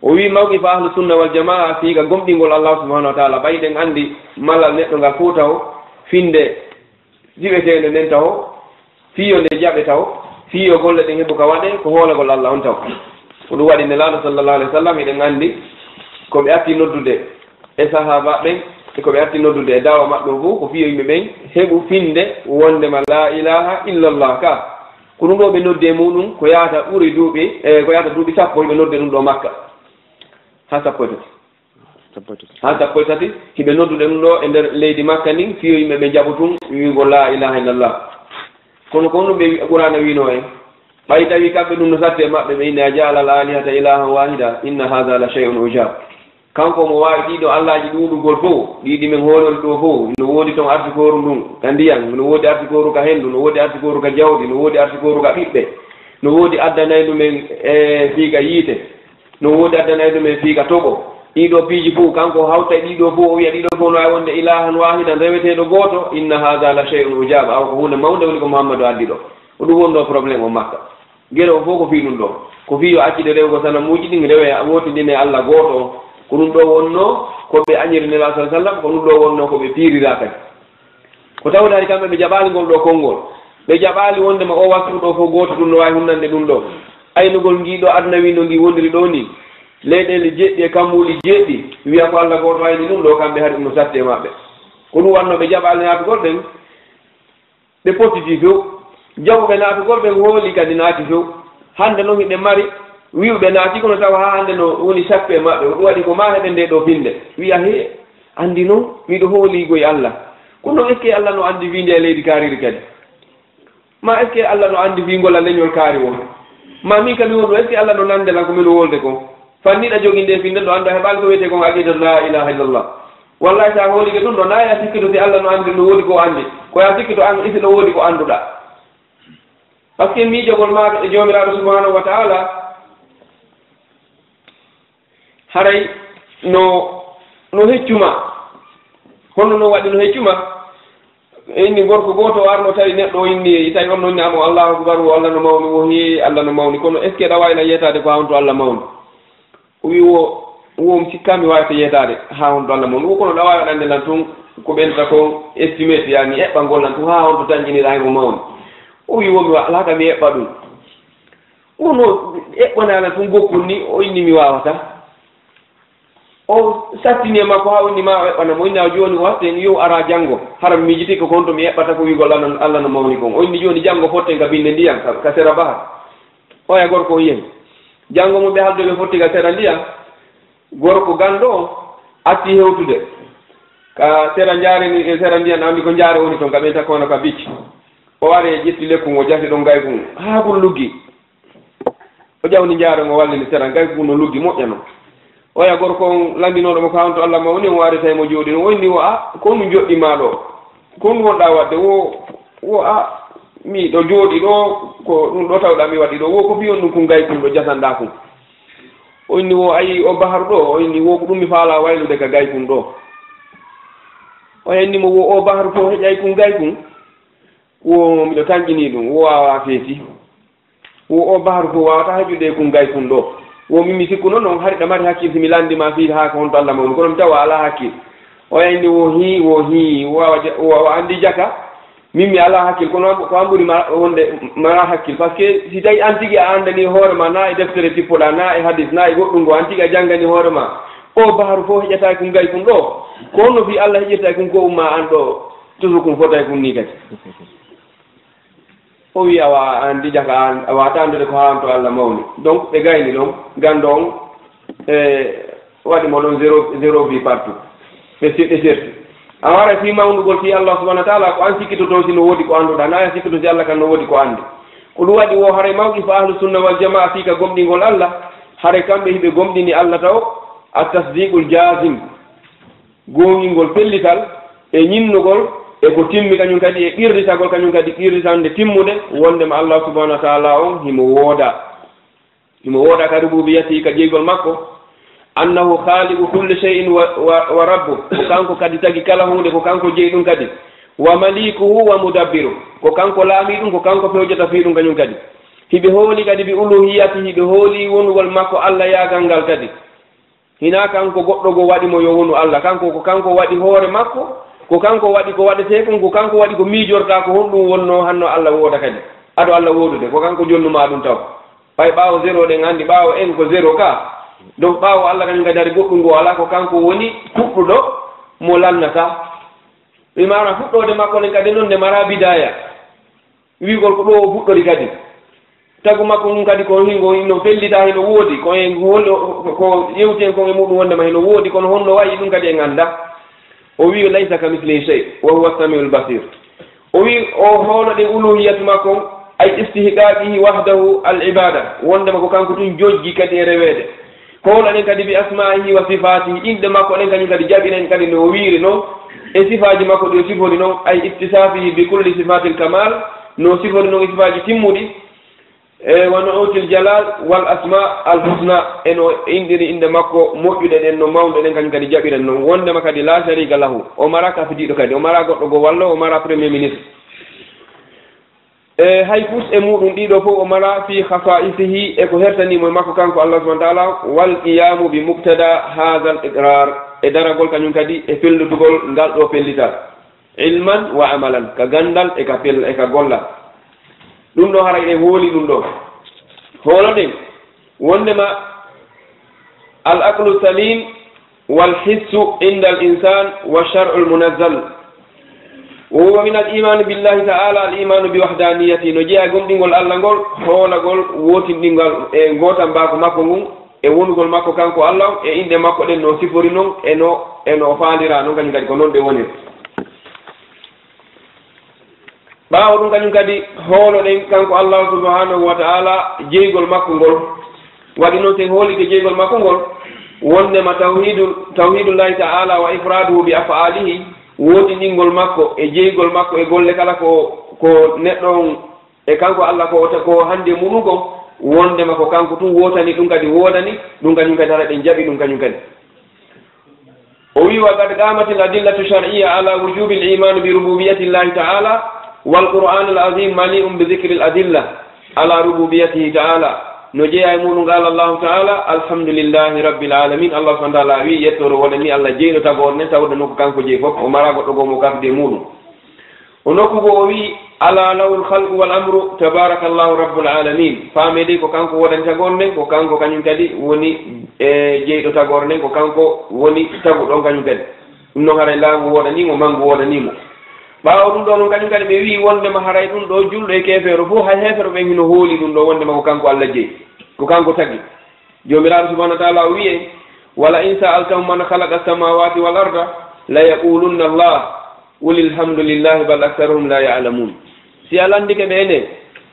O wi mawqifu ahlu sunna wal jamaa fii ka gomɗingol Allah subhanahu wa ta'ala. Ɓay ɗen anndi malal neɗɗo ngal fof taho finnde jiɓeteende nden taho, Fii yo nde jaɓe taw, fii yo golle ɗen heɓu ka waɗee, ko hoolagol Alla on taw. Ko ɗum waɗi Nelaaɗo sallallahu alaihi wasallam, eɗen anndi ko ɓe arti noddude e sahaaba ɓen, e ko ɓe arti noddude e daawa maɓɓe on fof, ko fii yo yimɓe ɓen heɓu finde wondema laa ilaaha illallah ka. Ko ɗum ɗo ɓe noddi e muɗum, ko yaata ɓuri duuɓi, e ko yaata duuɓi sappo, hiɓe nodde ɗum ɗo Makka. Haa sappo e tati. Sappo e tati. Haa sappo e tati, hiɓe noddude ɗum ɗo e nder leydi Makka ndin, fii yo yimɓe ɓe njaɓu tun wi'ugol laa ilaaha illallah. Kono ko ɗum ɓe wi-, Qur'aana wi'noo en, ɓay tawi kamɓe ɗum no satti e maɓɓe, ɓe inni, "أجعل الآلهة إلها واحدا إن هذا لشيء عجاب." Kanko mo waawi ɗiɗo allaaji ɗuuɗugol fof, ɗi ɗi men hoolori ɗo fof, no woodi ton arsikooru ndun ka ndiyan, no woodi arsikooru ka henndu, no woodi arsikooru ka jawdi, no woodi arsikooru ka ɓiɓɓe, no woodi addanayɗo men e fii ka yiite. No woodi addanayɗo men fii ka toɓo. Ɗiɗo piiji fof, kanko hawta e ɗiɗo fof, o wi'a ɗiɗo fof no waawi wonde ilaahan waahidan, reweteeɗo gooto, inna haadha la shay'un ujaab, awa ko huunde mawnde woni ko Muhammadu addi ɗo. Ko ɗum wonno problème o Makka. Gere o fof ko fii ɗum ɗo. Ko fii yo accide rewugol sanamuuji ɗin, rewe wootindine Alla gooto on. Ko ɗum ɗo wonno ko ɓe añiri Nelaaɗo sallallahu alaihi wasallam, ko ɗum ɗo wonno ko ɓe piirira kadi. Ko tawde hari kamɓe ɓe jaɓaali ngol ɗo konngol. Ɓe jaɓaali wondema o wasfu ɗo fof gooto ɗum no waawi hunnande ɗum ɗo. Aynugol ngii ɗo aduna wii no ngii wondiri ɗo nii. Leyɗeele jeɗɗi e kammuuli jeɗɗi wi'a ko Alla gooto ayni ɗum ɗo, kamɓe hari ɗum no satti e maɓɓe. Ko ɗum wanno ɓe jaɓaali naatugol ɗen, ɓe pottitii few. Jaɓuɓe naatugol ɓen hooli kadi naati few. Hannde non hiɗen mari wi'uɓe naati kono tawa haa hannde no woni sakku e maɓɓe. Ko ɗum waɗi ko maa heɓen nde ɗo finde. Wi'a hee, anndi non miɗo hooli goy Alla. Kono est-ce que Alla no anndi fii nde leydi kaariri kadi? Ma est-ce que Alla no anndi fii ngola leñol kaari won? Ma min kam mi won ɗo, est-ce que Alla no nande lan ko min wolde kon? Fanniɗa joginde e finde ɗo annda heɓaali ko wiyetee kon aqidatu laa ilaaha illallah. Wallahi sa hoolike ɗum ɗo, na ya sikkito si Alla no anndi no woodi ko anndi. Ko ya sikkito an isi no woodi ko annduɗa. Parce que miijogol maaka e Joomiraaɗo subhanahu wa ta'ala, haray no, no heccuma. Honno no waɗi no heccuma? Inni gorko gooto o arno tawi neɗɗo o inni, tawi on no inni amo Allahu akbar, o Alla no mawni, o hee Alla no mawni. Kono est-ce que ɗa waawna yeetaade ko honto Alla mawni? O wi wo, wo mi sikkaa mi waawata yeetaade haa honto Alla mawni. Wo kono ɗa waawi waɗande lan tun ko ɓenta kon estimate, yani eɓɓangol lan tun haa honto tan ƴiniɗa himo mawni. O wi wo mi wa-, alaa ka mi eɓɓa ɗum. Wono eɓɓanaa lan tun gokkol ni, o inni mi waawata. O sattini e makko haa o inni ma o eɓɓana mo. O inni a jooni o watten yo ara janngo. Hara mi miijiti ko honto mi eɓɓata ko wi'ugol Alla, Alla no mawni kon. O inni jooni janngo fotten ka binde ndiyan, ka, ka sera bahar. Oya gorko on yehi. Janngo mo ɓe haalde ɓe fotti ka sera ndiyan. Gorko ganndo on atti hewtude. Ka sera njaare ni, e sera ndiyan, a anndi ko njaare woni ton, ka ɓen takkono ka bicci. O ari e ƴetti lekkun o jasi ɗon ngaykun. Haa kun luggi. O ƴawni njaare on o wallini sera, ngaykun no luggi moƴƴa non. Oya gorko on lanndinooɗo mo ka honto Alla mawni, o ari tawi mo jooɗii non. O inni wo a, ko honɗum joɗɗi ma ɗo? Ko honɗum wonɗa waɗde? Wo, wo a, miɗo jooɗii ɗo, ko ɗum ɗo tawɗa mi waɗi ɗo. Wo ko fii honɗum kun ngaykun ɗo jasanɗa kun? O inni wo ayi o baharu ɗo, o inni wo ko ɗum mi faala waylude ka ngaykun ɗo. O inni mo wo o baharu fof heƴay kun ngaykun. Wo miɗo tanƴinii ɗum, wo waawaa feeti. Wo o baharu fof waawata heƴude e kun ngaykun ɗo. Wo min mi sikkuno non, hari ɗa mari hakkil si mi lanndi ma fii haa ko honto Alla mawni, kono mi tawa alaa hakkil. Oya inni wo hii, wo hii, wo a ja-, wo a anndi jaka. Min mi alaa hakkil, kono an, ko an ɓuri ma, wonde mara hakkil. Parce que si tawi an tigi a anndanii hoore ma, na e deftere tippoɗaa, na e hadis, na e goɗɗum ngo, an tigi a jannganii hoore ma. O baharu fof heƴata kun ngaykun ɗo. Ko honno fii Alla heƴirta kun ko umma an ɗo, toujours kun fotay kun ni kadi. O wi, awa, an dija ka an, a waata anndude ko haa on to Alla mawni. Donc, ɓe gayni ɗon, ganndo on, e, waɗi mo ɗon zéro, zéro vie partout. Ɓe si-, ɓe serti. A wara fii mawnugol fii Allah subhanahu wa ta'ala, ko an sikkitoto si no woodi ko annduɗaa, na a sikkito si Allah kan no woodi ko anndi. Ko ɗum waɗi wo haray mawqif Ahlu Sunna wal Jamaa fii ka gomɗingol Allah, haray kamɓe hiɓe gomɗini Allah taw, at-tasdiqul jazim. Goongingol pellital e ñinnugol e ko timmi kañum kadi e qirritagol kañum kadi qirritande timmude wondema Allah subhanahu wa ta'ala on himo wooda. Himo wooda ka rububiyati ka jeygol makko. Annahu khaliqu kulli shay'in wa, wa, wa rabbu. Ko kanko kadi tagi kala huunde, ko kanko jeyi ɗum kadi. Wa malikuhu wa mudabbiru. Ko kanko laami ɗum, ko kanko fewjata fii ɗum kañum kadi. Hiɓe hooli kadi bi uluhiyati, hiɓe hooli wonugol makko Allah yaagal ngal kadi. Hinaa kanko goɗɗo goo waɗi mo yo wonu Allah. Kanko ko kanko waɗi hoore makko, Ko kanko waɗi ko waɗetee kon, ko kanko waɗi ko miijortaa, ko honɗum wonnoo hanno Alla wooda kadi? Ado Alla woodude, ko kanko jonnu maa ɗum taw. Ɓay ɓaawo zéro ɗen anndi, ɓaawo en ko zéro ka. Donc ɓaawo Alla kañum kadi hari goɗɗum ngo alaa, ko kanko woni fuɗɗuɗo mo lannataa. Ɓe maana fuɗɗoode makko nden kadi non nde maraa bidaaya. Wi'ugol ko ɗo o fuɗɗori kadi. Tagu makko ngun kadi ko hingo hino fellita, hino woodi, ko en hol-, ko yewti en kon e muɗum wondema hino woodi, kono honno wayi ɗum kadi en annda. O wi'i, "Laysa kamithlihi shay, wa huwa samiul basir." O wi'i, o hoolo ɗen uluhiyatu makko, ay istihqaqihi wahdahu al ibada, wondema ko kanko tun jojji kadi e reweede. Ko wona ɗen kadi bi asma'ihi wa sifatihi, inɗe makko ɗen kañum kadi jaɓiren kadi no o wiiri non, e sifaaji makko ɗi o sifori non, ay ittisafihi bi kulli sifatil kamal, no o sifori non e sifaaji timmuɗi, e wa nu'util jalal wal asma al husna, e no inɗiri inɗe makko moƴƴuɗe ɗen, no mawɗe ɗen kañum kadi jaɓiren non, wondema kadi la sharika lahu, o mara kafidiiɗo kadi, o mara goɗɗo goo wallo, o mara premier ministre. E hay fus e muɗum ɗiɗo fof o mara fi khasa'isihi, e ko hertani mo e makko kanko Allah subhanahu wa ta'ala, wal qiyamu bi muqtada hadha al iqrar, e daragol kañum kadi e fellitugol ngal ɗo pellital, ilman wa amalan, ka gandal e ka pel-, e ka gollal. Ɗum ɗo haray ɗen hooli ɗum ɗo. Hoolo ɗen. Wondema al aqlu salim wal hissu inda al insan wa shar'u al munazzal. Wa huwa min al imanu billahi ta'ala al imanu bi wahdaniyati, no jeeya gomɗingol Allah ngol, hoolagol, wootindingol e ngootan mbaaku makko ngun, e wonugol makko kanko Allah, e inɗe makko ɗen no sifori non, e no, e no o faalira non, kañum kadi ko non ɗe woniri. Ɓaawo ɗum kañum kadi hooloɗen kanko Allahu subhanahu wa ta'ala jeygol makko ngol. Waɗi noon sen hoolike jeygol makko ngol, wondema tawhidu, tawhidullahi ta'ala wa ifraduhu bi af'alihi, wootindingol makko e jeygol makko e golle kala ko, ko neɗɗo on e kanko Allah ko, ko hande muɗum kon, wondema ko kanko tun wootani, ɗum kadi woodani, ɗum kañum kadi hara ɗen jaɓi ɗum kañum kadi. O wi, "Wa qad qamatil adillatu shar'iyya ala wujubil iman bi rububiyyatillahi ta'ala, wal Qur'anul azim mali'un bi dhikril adilla ala rububiyyatihi ta'ala." No jeeya e muɗum, qala Allahu ta'ala, "Alhamdulillahi rabbil alamin." Allah subhanahu wa ta'ala wi, "Yettoro wonani Allah jeyɗo tagore nden, tawde non ko kanko jeyi fof, o mara goɗɗo goo mo kafde e muɗum." O nokku goo o wi'i, "Ala lahul khalqu wal amru, tabarakallahu rabbul alamin." Faamee dey ko kanko wodani tagore nden, ko kanko kañum kadi woni e jeyɗo tagore nden, ko kanko woni taguɗo on kañum kadi. Ɗum noon haray laamu wodani mo, mangu wodani mo. Ɓaawo ɗum ɗo noon kañum kadi ɓe wi'i wondema haray ɗum ɗo julɗo e keefeero fof, hay heefeero ɓen hino hooli ɗum ɗo wondema ko kanko Allah jeyi, ko kanko tagi. Joomiraaɗo subhanahu wa ta'ala o wi'i en, "Wala in sa'altahum man khalaqa as-samawati wal arda la yaqulunna Allah." Qulil hamdulillahi bal aktharuhum la ya'lamun. Si a landike ɓe enen,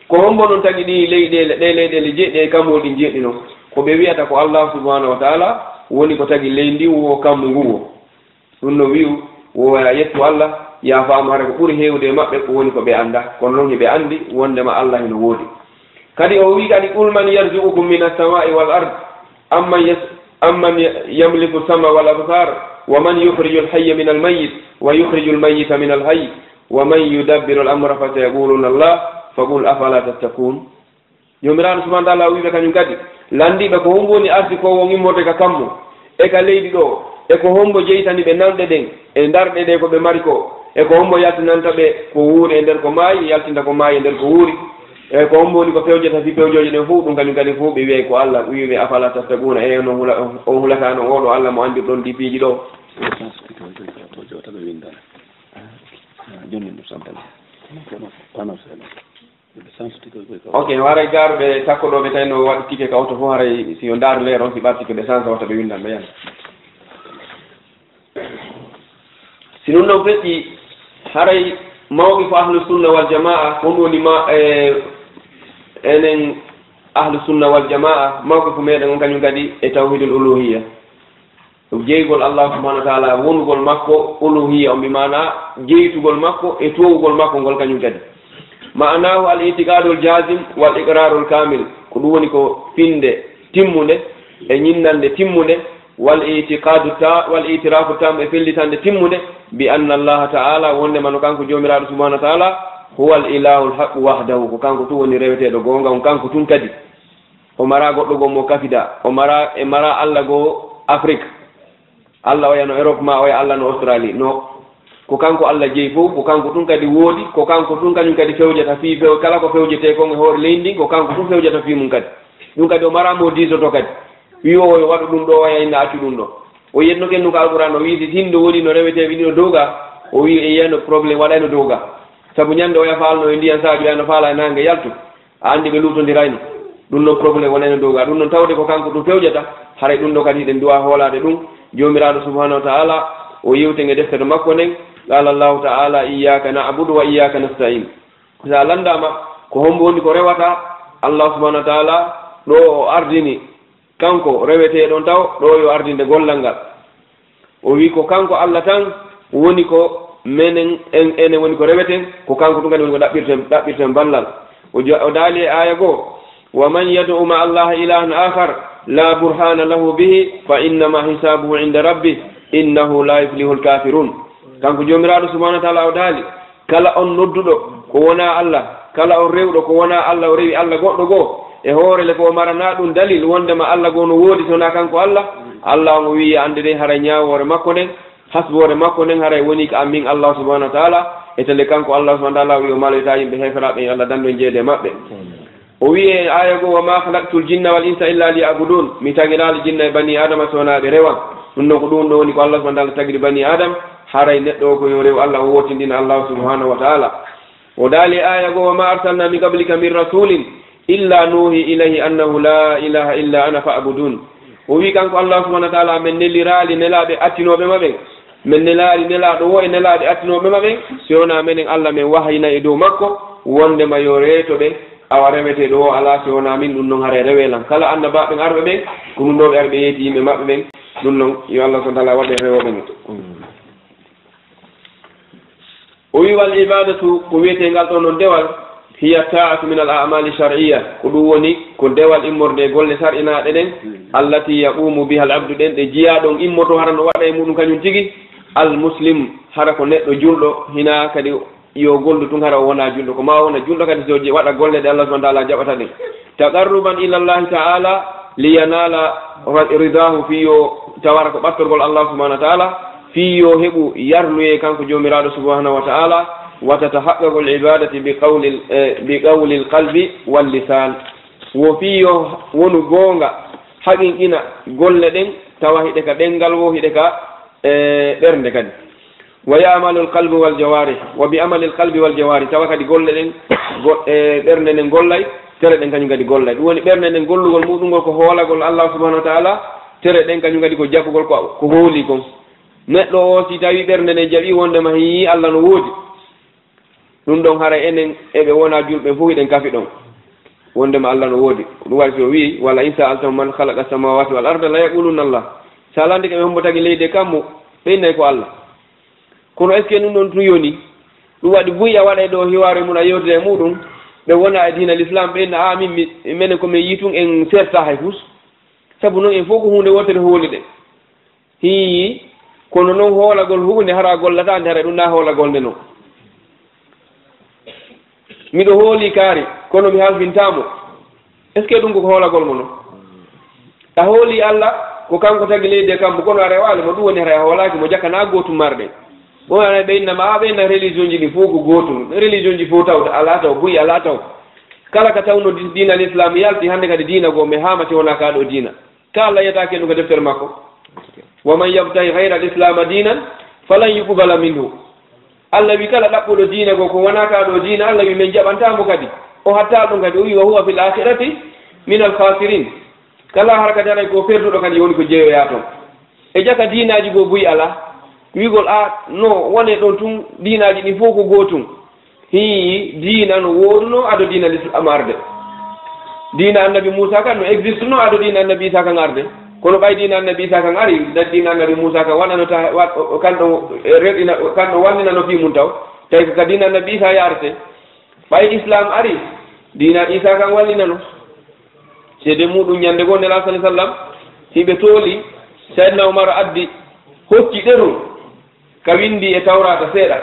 ko hombo non tagi ɗi leyɗeele, ɗe leyɗeele jeɗɗi e kammuuli ɗin jeɗɗi non? Ko ɓe wi'ata ko Allah subhanahu wa ta'ala woni ko tagi leydi ndi wo kammu ngu wo. Ɗum no wi'u wo ya yettu Allah, ya faamu hara ko ɓuri heewde e maɓɓe ko woni ko ɓe annda. Kono non hiɓe anndi wondema Allah hino woodi. Kadi o wi'i kadi, "Qul man yarzuqukum minas sama'i wal ard, amman yas-, amman ya-, yamliku sama wal absar, wa man yukhrijul hayya minal mayyit, wa yukhrijul mayyita minal hayy, wa man yudabbirul amra fasayaquluna Allah, faqul afala tattaqun." Joomiraaɗo subhanahu wa ta'ala wi'i ɓe kañum kadi, lanndii ɓe ko hombo woni arsikoowo on immorde ka kammu, e ka leydi ɗo, e ko hombo jeytani ɓe nanɗe ɗen, e ndarɗe ɗe ko ɓe mari ko, e ko hombo yaltinanta ɓe ko wuuri e nder ko maayi, yaltinta ko maayi e nder ko wuuri, e ko hombo woni ko fewjata fii pewjooje ɗen fof, ɗum kañum kadi fof ɓe wi'ay ko Allah, ɗum wi'uɓe afala tattaquna, e on hula-, on hulataano oo ɗo Allah mo anndirɗon ɗi piiji ɗo. Jonni ɗum santal. Ok, haray gaaruɓe takkoɗooɓe tawi no waɗi tike ka oto fof, haray si yo ndaaru leer on, si ɓaɗi tike ɓe sansa wata ɓe windan ɓe yan. Si ɗum ɗon feƴƴi, haray mawqifu ahlu sunna wal jamaa, ko ɗum woni ma, e, enen ahlu sunna wal jamaa, mawqifu meɗen on kañum kadi e tawhidul uluhiyya. Jeygol Allah subhanahu wa ta'ala, wonugol makko uluhiyya on, bi maana jeytugol makko e towugol makko ngol kañum kadi. Ma'anahu al-i'tiqadul jazim wal iqrarul kamil. Ko ɗum woni ko finde timmunde e ñinnande timmunde, wal i'tiqadu ta-, wal i'tirafu tam e fellitande timmunde, bi anna Allah ta'ala, wondema no kanko Joomiraaɗo subhanahu wa ta'ala, huwal ilahul haq wahdahu, ko kanko tun woni reweteeɗo goonga on, kanko tun kadi. O mara goɗɗo goo mo kafida. O mara, e mara Allah goo Afrique. Allah oya no Europe ma oya Allah no Australie. No. Ko kanko Allah jeyi fof, ko kanko tun kadi woodi, ko kanko tun kañum kadi fewjata fii few-, kala ko fewjetee kon e hoore leydi ndin, ko kanko tun fewjata fii mum kadi. Ɗum kadi o maraa mo diisoto kadi. Wii o yo waɗu ɗum ɗo, o ya inna accu ɗum ɗo. O yetno ken ɗum ko Alquraan, o wii si hindo woni no reweteeɓe ɗiɗo dow ga, o wii e yiyano problème waɗayno dow ga. Sabu ñande o ya faalno e ndiyan saajo, ya no faala e naange yaltu. A anndi ɓe luutondirayno. Ɗum noon problème wonayno dow ga. Ɗum noon tawde ko kanko ɗum fewjata, haray ɗum ɗo kadi hiɗen duwa hoolaade ɗum. Joomiraaɗo subhanahu wa ta'ala o yewten e deftere makko nden. Qala Allahu ta'ala, "Iyyaka na'budu wa iyyaka nasta'in." Ko sa lanndama, ko hombo woni ko rewata Allah subhanahu wa ta'ala ɗo o ardini kanko reweteeɗo on taw, ɗo yo ardinde gollal ngal. O wi ko kanko Allah tan woni ko menen, en, enen woni ko reweten, ko kanko tun kadi woni ko ɗaɓɓirten, ɗaɓɓirten ballal. O jo-, o daali e aya goo, "Wa man yad'u ma'a Allahi ilahan akhar la burhana lahu bihi fa innama hisabuhu inda rabbih, innahu la yuflihul kafirun." Kanko Joomiraaɗo subhanahu wa ta'ala o daali, kala on nodduɗo ko wonaa Allah, kala on rewɗo ko wonaa Allah, o rewi Allah goɗɗo goo, e hoore le ko o maranaa ɗum dalil wondema Allah goo no woodi so wonaa kanko Allah, Allah on o wi'i, annde de haray ñaawoore makko nden, hasboore makko nden haray woni ko an min Allah subhanahu wa ta'ala, e tele kanko Allah subhanahu wa ta'ala o wi'i o maloyta yimɓe heeferaaɓe, yo Allah dandu en jeede maɓɓe. O wi'i e aya goo, "Wa ma khalaqtul jinna wal insa illa liya'budun." Mi tagiraali jinna e bani Adama so wonaa ɓe rewan. Ɗum ɗon ko ɗum ɗo woni ko Allah subhanahu wa ta'ala tagiri bani Adam, haray neɗɗo o ko yo rew Allah, o wootindina Allah subhanahu wa ta'ala. O daali e aya goo, "Wa ma arsalna min qablika min rasulin illa nuhi ilayhi annahu la ilaha illa ana fa'budun." O wi kanko Allah subhanahu wa ta'ala, men neliraali nelaaɓe attinooɓe ma ɓen. Men nelaali nelaaɗo wo e nelaaɓe attinooɓe ma ɓen, si wonaa menen Allah men wahayina e dow makko, wondema yo reeto ɓe, awa reweteeɗo o alaa si wonaa min, ɗum non haray rewee lan. Kala annabaaɓe ɓen arɓe ɓen, ko ɗum ɗo ɓe ari ɓe yeeti yimɓe maɓɓe ɓen, ɗum non yo Allah subhanahu wa ta'ala waɗ en rewooɓe mo. O wi, "Wal ibadatu," ko wiyetee ngal ɗoo non dewal, "hiya ta'atu min al a'mali shar'iyya," ko ɗum woni ko dewal immorde e golle sar'inaaɗe ɗen, "allati yaqumu biha al abdu," ɗen ɗe jiyaaɗo on immoto hara no waɗa e muɗum kañum tigi, "al muslim," hara ko neɗɗo julɗo, hinaa kadi yo gollu tun hara o wona julɗo, ko ma o wona julɗo kadi so je-, waɗa golle ɗe Allah subhanahu wa ta'ala jaɓata ɗen. "Taqarruban ila Allahi ta'ala liyanala ra-, ridahu," fii yo tawara ko ɓattorgol Allah subhanahu wa ta'ala, fii yo heɓu yarluyee kanko Joomiraaɗo subhanahu wa ta'ala, "wa tatahaqqaqul ibadati bi qawlil, eh, bi qawlil qalbi wal lisan." Wo fii yo wonu goonga, haqiiqina golle ɗen, tawa hiɗe ka ɗenngal wo, hiɗe ka, eh, ɓernde kadi. "Wa ya'malul qalbu wal jawarih," wa bi amalil qalbi wal jawarih, tawa kadi golle ɗen, go-, e ɓernde nden gollay, tere ɗen kañum kadi gollay. Ɗum woni ɓernde nden gollugol muɗum ngol ko hoolagol Allah subhanahu wa ta'ala, tere ɗen kañum kadi ko jaɓugol ko, ko hooli kon. Neɗɗo o si tawi ɓernde nden jaɓi wondema hiyi Allah no woodi, ɗum ɗon haray enen eɓe wona julɓe fof hiɗen kafi ɗon wondema Allah no woodi. Ko ɗum waɗi si o wi'i, "Wala in sa'altahum man khalaqa samawati wal arda la yaquluna Allah." Sa landike ɓe hombo tagi leydi e kammu, ɓe innay ko Allah. Kono est-ce que ɗum ɗon tun yoni? Ɗum waɗi buy a waɗa e ɗo hiwaare mun a yewtida e muɗum, ɓe wona e diina l'islam, ɓe inna, "A min, mi, menen ko min yi tun en serta hay fus." Sabu non en fof ko huunde wootere hooli ɗen. Hii, kono non hoolagol huunde hara gollata nde, hara ɗum na hoolagol nde non. Miɗo hooli kaari, kono mi halfintaamo. Est-ce que ɗum ko hoolagol mo non? A hooli Allah, ko kanko tagi leydi e kammu, kono a rewaali mo, ɗum woni hara a hoolaaki mo, jakka na gootum marɗe. Ɗum woni hara ɓe inna ma, a ɓe inna religion ji ɗi fof ko gootum. Religion ji fof tawta, alaa taw, buy alaa taw. Kala ka tawno di-, diina l'islam yalti, hannde kadi diina goo, mi haamati wona ka ɗo diina. Ka Allah yiyata ken ɗum ko deftere makko. "Wa man yabtaghi ghayra al-islama dinan falan yuqbala minhu." Allah wi kala ɗaɓɓuɗo diina goo ko wona ka ɗo diina, Allah wi men jaɓanta mo kadi. O hatta ɗum kadi, o wi, "Wa huwa fil akhirati min al-khasirin." Kala har kadi haray ko perduɗo kadi woni ko jeyoya toon. E jaka diinaaji goo buy alaa. Wiigol a no wone ɗon tun diinaaji ɗin fof ko gootum. Hii, diina no wooduno ado diina l'islam arde. Diina annabi Muusa kan no existe no ado diina annabi Isa kan arde. Kono ɓay diina annabi Isa kan ari, da diina annabi Muusa kan waɗano ta, wa-, o, o, kan ɗo, e, rewɗina, kan ɗo wannina no fii mun taw. Tawi ko ka diina annabi Isa yaarete. Ɓay islam ari, diina Isa kan wallinano. Seede muɗum ñande goo Nelaaɗo sallallahu alaihi wasallam, hiɓe tooli, Sayyidina Umar addi, hocci ɗerol. Ka windi e Tawraata seeɗa.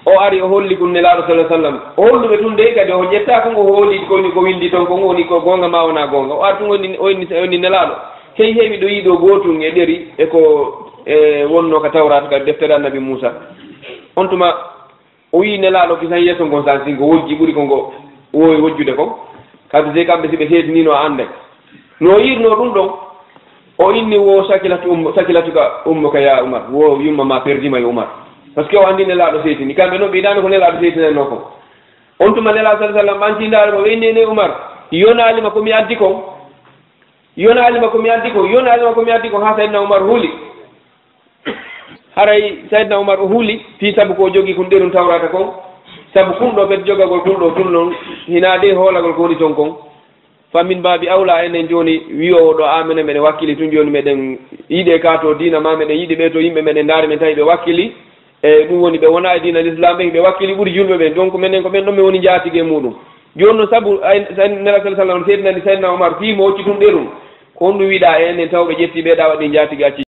O ari o holli kun Nelaaɗo sallallahu alaihi wasallam. O holluɓe tun dey kadi o ƴetta ko ngo hooli ko woni ko windi ton ko ngo woni ko goonga ma wona goonga. O ari tun o inni, o inni, o inni Nelaaɗo. Hey, hey, miɗo yiɗo gootun e ɗeri e ko, e wonno ka Tawraata ka deftere Annabi Muusa. On tuma o wiyi Nelaaɗo kisan yeeso ngon sansi ngo wojji ɓuri ko ngo woowi wojjude kon. Kadi de kamɓe si ɓe seedinino a annday. No yiirno ɗum ɗon, o inni wo sakilatu ummu, sakilatuka ummuka ya Umar, wo yumma ma perdima yo Umar. Parce que o anndi Nelaaɗo seedini. Kamɓe noon ɓe yiɗaano ko Nelaaɗo seedinanno kon. On tuma Nelaaɗo sallallahu alaihi wasallam ɓanti ndaare mo, ɓe inni ne Umar, yonaali ma ko mi addi kon. Yonaali ma ko mi addi kon, yonaali ma ko mi addi kon, haa Sayyidina Umar huli. Haray Sayyidina Umar o huli, fii sabu ko o jogi kun ɗerun Tawraata kon. Sabu kun ɗo kadi jogagol kun ɗo tun non, hinaa de hoolagol ko woni ton kon. Fa min baabi awla enen jooni wi'oowo ɗo amene meɗen wakkili tun jooni meɗen yiɗe ka to diina ma meɗen yiɗi ɓe to yimɓe meɗen ndaari men tawi ɓe wakkili. E ɗum woni ɓe wona e diina l'islam ɓen ɓe wakkili ɓuri julɓe ɓen. Donc menen ko ɓen ɗon men woni njaatigi e muɗum. Jooni non sabu ay, Nelaaɗo sallallahu alaihi wasallam seedinani Sayyidina Umar fii mo hocci tun ɗerun. Ko honɗum wiɗa e enen taw ɓe ƴetti ɓe ɗa waɗi njaatigi acci